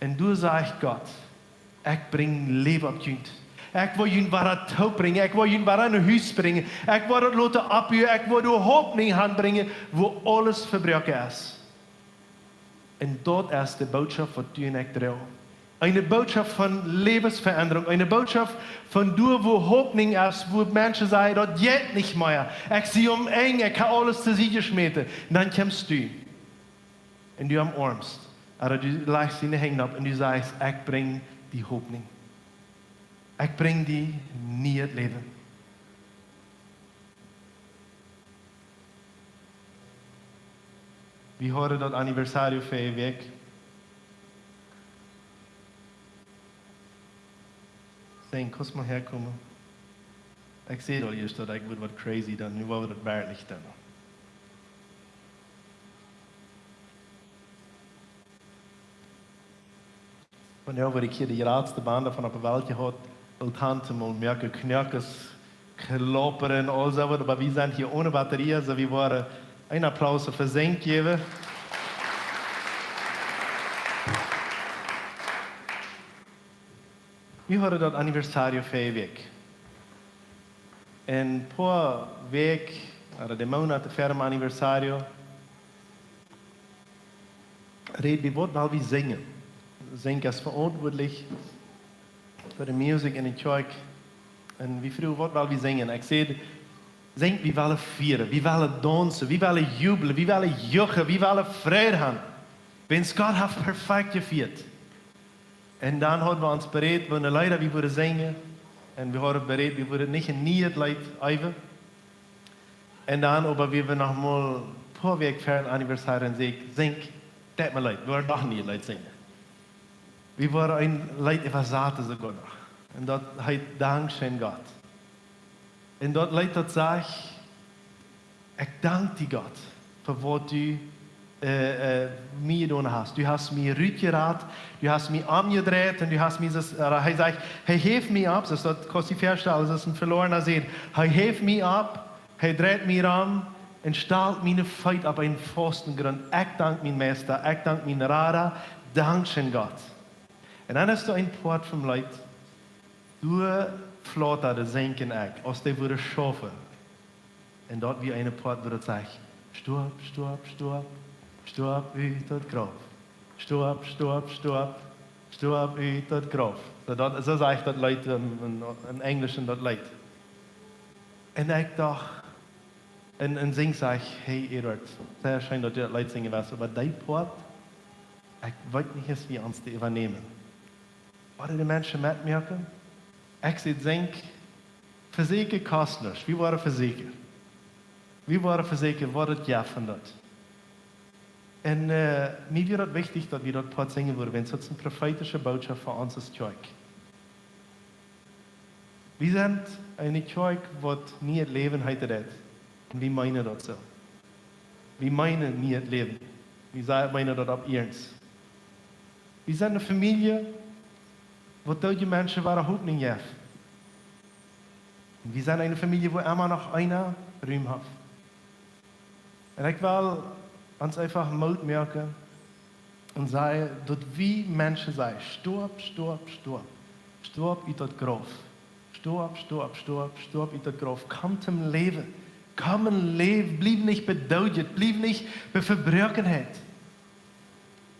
Un doa sajcht Gott: Ekj brinj Läwen opp junt. Ekj woa junt wada toopbrinjen. Ekj woa junt wada no Hus brinjen. Ekj woa daut loten oppbuen. Ekj woa doa Hopninj hanbrinjen, wua aules vebroaken es. Un daut es de Bootschoft, waut du un ekj droagen. Eene Bootschoft von Läwensveendrunk. Eene Bootschoft von doa, wua Hopninj es, wua Menschen sajen: Daut jeit nich mea. Ekj sie aum Enj, ekj hab aules to Sied jeschmäten. Un dan kjemst du. Un du omoarmst. Ooda du lajchst diene Henj opp un du sajchst: Ekj brinj die Hopninj. Ekj brinj die nieet Läwen. Wie hauden daut Anniversario ver eene Wäakj. Sien, kaust mol häakomen. Ekj säd aul ieescht, daut ekj wudd waut crazy doonen, nu woa wie daut werkjlich doonen. Vondoag woa ekj hia de jratste Band von opp de Welt jehaut, wiels Tante mol moaken Knoakes, klappren, aul soo waut, oba wie sent hia one Batterie, soo wie woaren een Applaus fa Sink jäwen. Wie hauden daut Anniversario ver eene Wäakj. Een poa Wäakj, ooda de Moonat ver däm Anniversario, räd wie, waut well wie sinjen. Sink es veauntwuatlich fa de Musikj enne Kjoakj. Un wie fruagen, waut well wie sinjen. Ekj säd: Sink, wie wellen fieren, wie wellen daunzen, wie wellen jublen, wie wellen juchen, wie wellen Freid haben. Wiels Gott haft perfekt jefieet. Un dan hauden wie ons beräd, waut fa Leeda wie wudden sinjen. Un wie hauden beräd, wie wudden nich een nieet Leet äwen. Un dan oba, wie wieren noch mol poa Wäakj ver däm Anniversario un säd ekj: Sink, daut mie leet, wie woaren doch een nieet Leet sinjen. Wie woaren een Leet äwasaten soogoa noch. Un daut heet Dankscheen, Gott. Un daut Leet, daut sajcht: Ekj dank die, Gott, fa waut du, äh, äh, mie jedonen hast. Du hast mie rutjerat, du hast mie omjedreit un du hast mie, äh, hee sajcht, hee heft mie opp, soo daut kaust die väastalen, daut es een veloarna Sän. Hee heft mie opp, hee dreit mie om un stalt miene Feet opp eenen fausten Grunt. Ekj dank mienen Meista, ekj dank mienen Rada, Dankscheen, Gott. Un dan es doa een Poat vom Leet, doa flautad Sink un ekj, aus dee wudden schaufen. Un daut wia een Poat, wua daut sajcht: Stoap, stoap, stoap, stoap ut daut Grauf. Stoap, stoap, stoap, stoap ut daut Grauf. Soo daut, soo sajcht daut Leet em, em, em Enjlischen daut Leet. Un ekj docht, un, un Sink sajcht: Hey Eduard, sea scheen daut du daut Leet sinjen west, oba dee Poat, ekj weet nich aus wie ons dee äwanämen. Wudden de Menschen metmoaken? Ekj säd: Sink, vesieekjen kost nuscht. Wie woaren vesieekjen. Wie woaren vesieekjen, waut et jeft von daut. Un, äh, mie wia daut wichtich, daut wie daut Poat sinjen wudden, wiels daut es eene profeetische Bootschoft fa ons aus Kjoakj. Wie sent eene Kjoakj, waut nieet Läwen heeten deit. Un wie meenen daut soo. Wie meenen nieet Läwen. Wie sa-, meenen daut opp iernst. Wie sent eene Famielje, waut doodje Menschen woaren Hopninj jäwen. Wie sent eene Famielje, wua emma noch eena Rum haft. Un ekj well ons eefach Moot moaken un sajen, daut wie Menschen sajen: Stoap, stoap, stoap. Stoap ut daut Grauf. Stoap, stoap, stoap, stoap ut daut Grauf. Komm toom Läwen. Komm un läw. Bliew nich bie Doodheit. Bliew nich bie Vebroakenheit.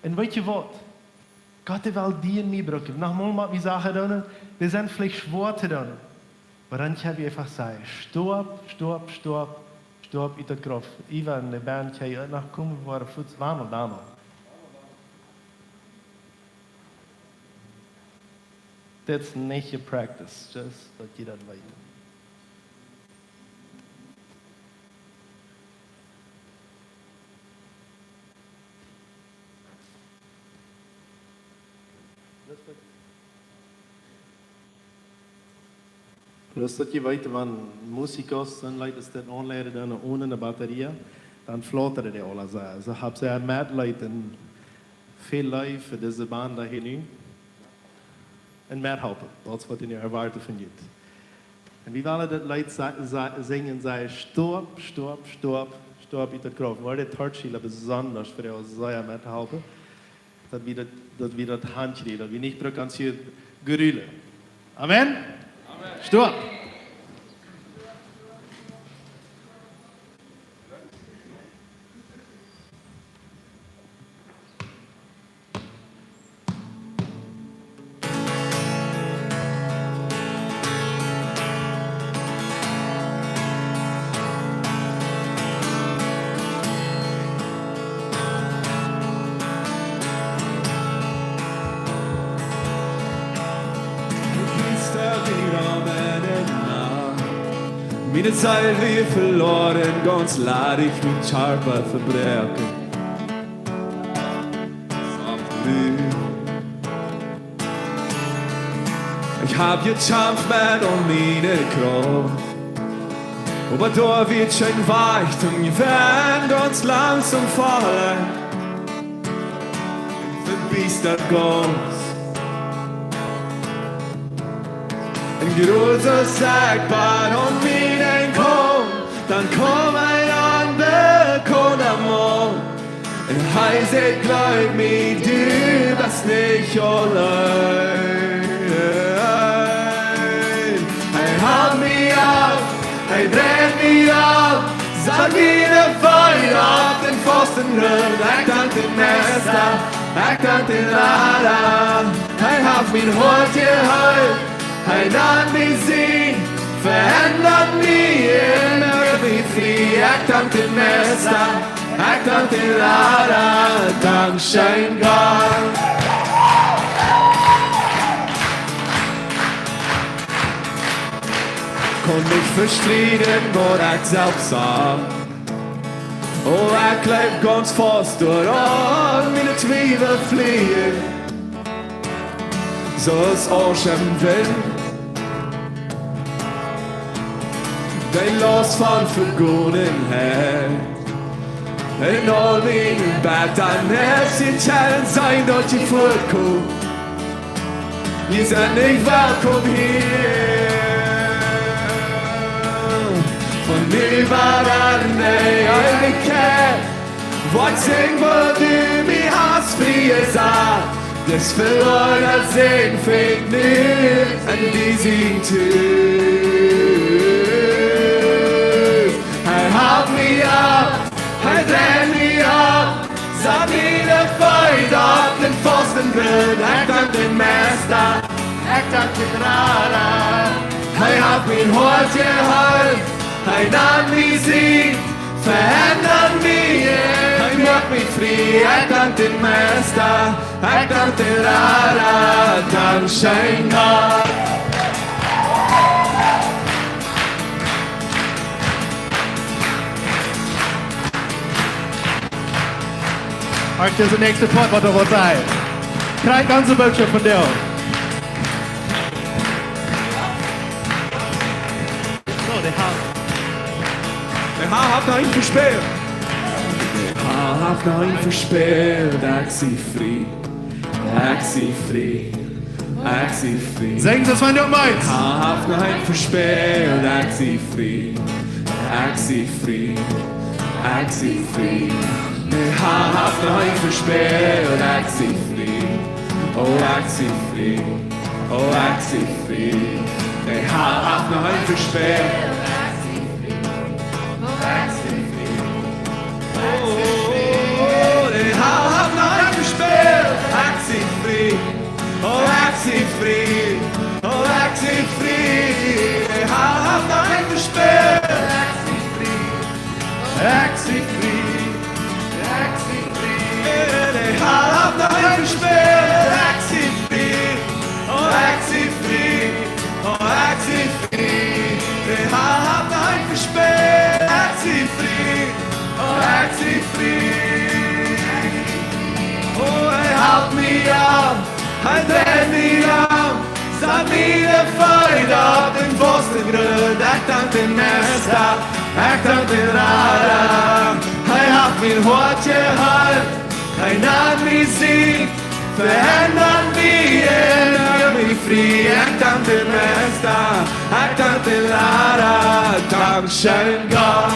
Un weetst du waut? Gott, dee well die un mie brucken. Noch mol, mau wie Sachen doonen, dee sent veleicht schwoa to doonen. Oba dan kjenn wie eefach sajen: Stoap, stoap, stoap, stoap ut daut Grauf. Iwa, de Band, kjenn jie noch komen, wie woaren fuaz wandlen dan aul. Dit es nich je practice, just daut jie daut weeten. Bloos daut jie weeten, wan Musikos sent, Leute, es dit aunleiden dan onen eene Batterie, dan flauteren dee aula soo. Soo hab ekj Metleet un väl Leew fa dise Band hia nu. Un methalpen, daut es waut ekj nu erwoat von junt. Un wie wellen daut Leet sa-, sa-, sinjen, sajen: Stoap, stoap, stoap, stoap ut daut Grauf. Woa de Torchschieler besonda fa ons sea methalpen, daut wie daut, daut wie daut hankjrieen, daut wie nich brucken ons hia grulen. Amen? Amen. Stoap. Miene Seel wia veloaren, gaunz ladich, mien Kjarpa vebroaken. Ekj hab jekjamft met aul miene Krauft, oba doa wia kjeen Wajch toom Jewennen, gaunz langsom foll ekj vebiestat gaunz. Un groote Sack bat aun mienen Kopp, dan kjeem een onbekaunda Maun. Un hee säd: Jleew mie, du best nich auleen. Hee haft mie opp, hee dreit mie opp, sat miene Feet opp dän fasten Grunt. Ekj dank dän Meista, ekj dank dän Rada. Hee haft mien Hoat jeheelt, hee naum mie sien, veendad mie un moakt mie frie. Ekj dank dän Meista, ekj dank dän Rada, dankscheen Gott. Kunn nich vestrieden, waut ekj selfst sach. O, ekj jleew gaunz faust doaraun, miene Twiewel fleajen soo aus Asch em Wint. De Laust von Vegonenheit un aul miene Bettanis, jie kjennen seenen, daut jie fuatkomen. Jie sent nich welkom hia. Von nu bat aun de Eewichkjeit woa ekj sinjen, woo du mie hast frie jesat. Dis veloarna Sän finjt nu en die sien Tus. Hee haft mie opp, hee dreit mie opp, sat miene Feet opp dän fasten Grunt. Ekj dank dän Meista, ekj dank dän Rada. Hee haft mien Hoat jeheelt, hee naum mie sien, veendad mie, hee moakt mie frie. Ekj dank dän Meista, ekj dank dän Rada, dankscheen Gott. Ekj, dise näakjste Poat woat doa waut sennen. Kjrieech gaunze Bootschoft von die. Soo, de Har. De Har haft noch eent vespält. De Har haft noch eent vespält, ekj sie frie. Ekj sie frie. Ekj sie frie. Saj daut, wan du meenst. Hee haft mie veschwäat, ekj sie frie. Ekj sie frie. Ekj sie frie. Hee haft mie veschwäat, ekj sie frie. Oh, ekj sie frie. Oh, ekj sie frie. Hee haft mie veschwäat. Oh, hee haft mie veschwäat. Ekj sie frie. Oh, ekj sie frie. Oh, ekj sie frie. Hee haft mie veschwäat. Ekj sie frie. Ekj sie frie. Ekj sie frie. Hee haft mie veschwäat. Ekj sie frie. Oh, ekj sie frie. Oh, ekj sie frie. Hee haft mie veschwäat. Ekj sie frie. Oh, ekj sie frie. Oh, hee helt mie aun. Hee dreit mie aun. Sat miene Feet opp dän fasten Grunt. Ekj dank dän Meista. Ekj dank dän Rada. Hee haft mien Hoat jeheelt. Hee neem mie sien, veendad mie un moak mie frie. Ekj dank dän Meista, ekj dank dän Rada, dankscheen Gott.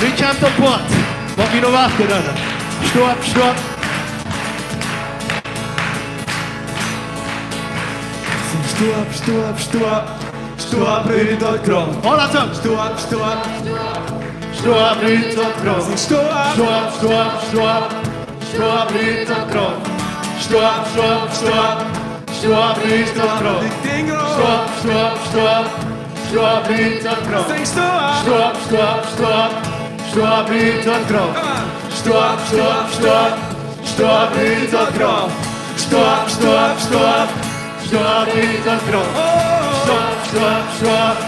Nu kjemt daut Poat, waut wie noch wachten doonen. Stopp, stopp. Stopp, stopp, stopp. Stopp, rut daut Graf. Aula toop. Stopp, stopp. Stopp, rut daut Graf. Stopp. Stopp, stopp, stopp. Stopp, rut daut Graf. Stopp, stopp, stopp. Stopp, rut daut Graf. Stopp, stopp, stopp. Stopp, rut daut Graf. Stopp. Stopp, stopp, stopp. Stopp, rut daut Graf. Stopp, stopp, stopp. Stopp, rut daut Graf. Stopp, stopp, stopp. Stopp, rut daut Graf. Stopp, stopp, stopp.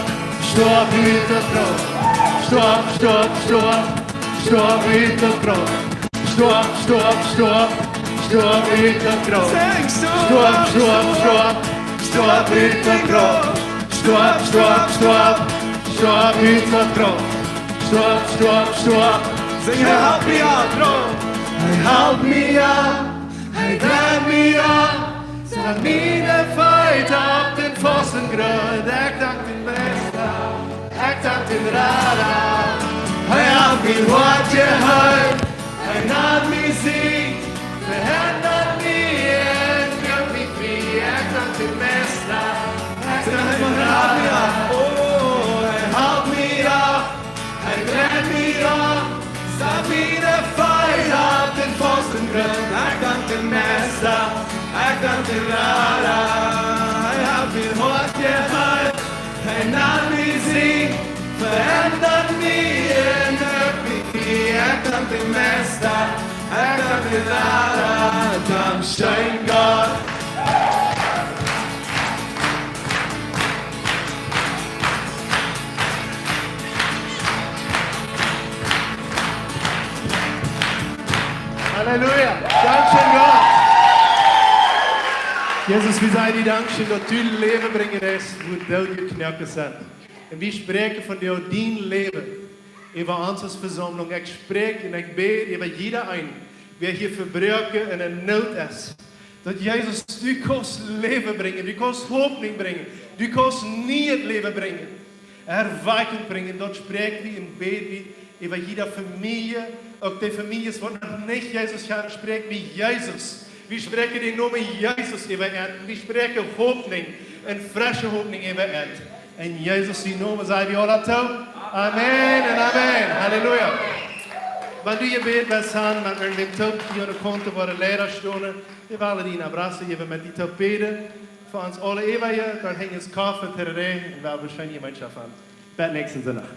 Stopp, rut daut Graf. Stopp, stopp, stopp. Stopp, rut daut Graf. Stopp, stopp, stopp. Stopp, rut daut Graf. Stopp, stopp, stopp. Stopp, rut daut Graf. Stopp, stopp, stopp. Stopp, rut daut Graf. Stopp, stopp, stopp. Hee helt mie aun. Hee helt mie aun. Hee dreit mie aun. Sat miene Feet opp dän fasten Grunt. Ekj dank dän Meista. Ekj dank dän Rada. Hee haft mien Hoat jeheelt. Hee neem mie sien, veendad mie un moak mie frie. Ekj dank dän Meista. Ekj dank dän Rada. Oh, hee helt mie aun. Hee dreit mie aun. Sat miene Feet opp dän fasten Grunt. Ekj dank dän Meista. Ekj dank dän Rada. Hee haft mien Hoat jeheelt. Hee neem mie sien, veendad mie un moak mie frie. Ekj dank dän Meista, ekj dank dän Rada, dankscheen Gott. Halleluja. Dankscheen Gott. Jesus, wie sajen die dankscheen, daut du Läwen brinjen deist, wua doodje Knoakes sent. Un wie spräakjen vondoag dien Läwen äwa onse Vesaumlunk. Ekj spräakj un ekj bäd äwa jieda een, wäa hia vebroaken un en Noot es, daut Jesus, du kaust Läwen brinjen, du kaust Hopninj brinjen, du kaust nieet Läwen brinjen, Erwakjunk brinjen. Daut spräakj wie un bäd wie äwa jieda Famielje, uk dee Famieljes, waut noch nich Jesus kjanen, spräakj wie Jesus. Wie spräakjen dän Nomen Jesus äwa an. Wie spräakjen Hopninj, eene fresche Hopninj äwa an. En Jesus sienen Nomen saj wie aula toop: Amen un Amen. Halleluja. Wan du jebät best han, met irjentwäm toop hia aun de Kaunt, wua de Leida stonen, wie wellen die een Abrazo jäwen, met die toop bäden. Fa ons aule Eewaje, dan henj ons Koffe, Terere, un wie haben scheene Jemeenschoft aun. Bat näakjsten Sindach.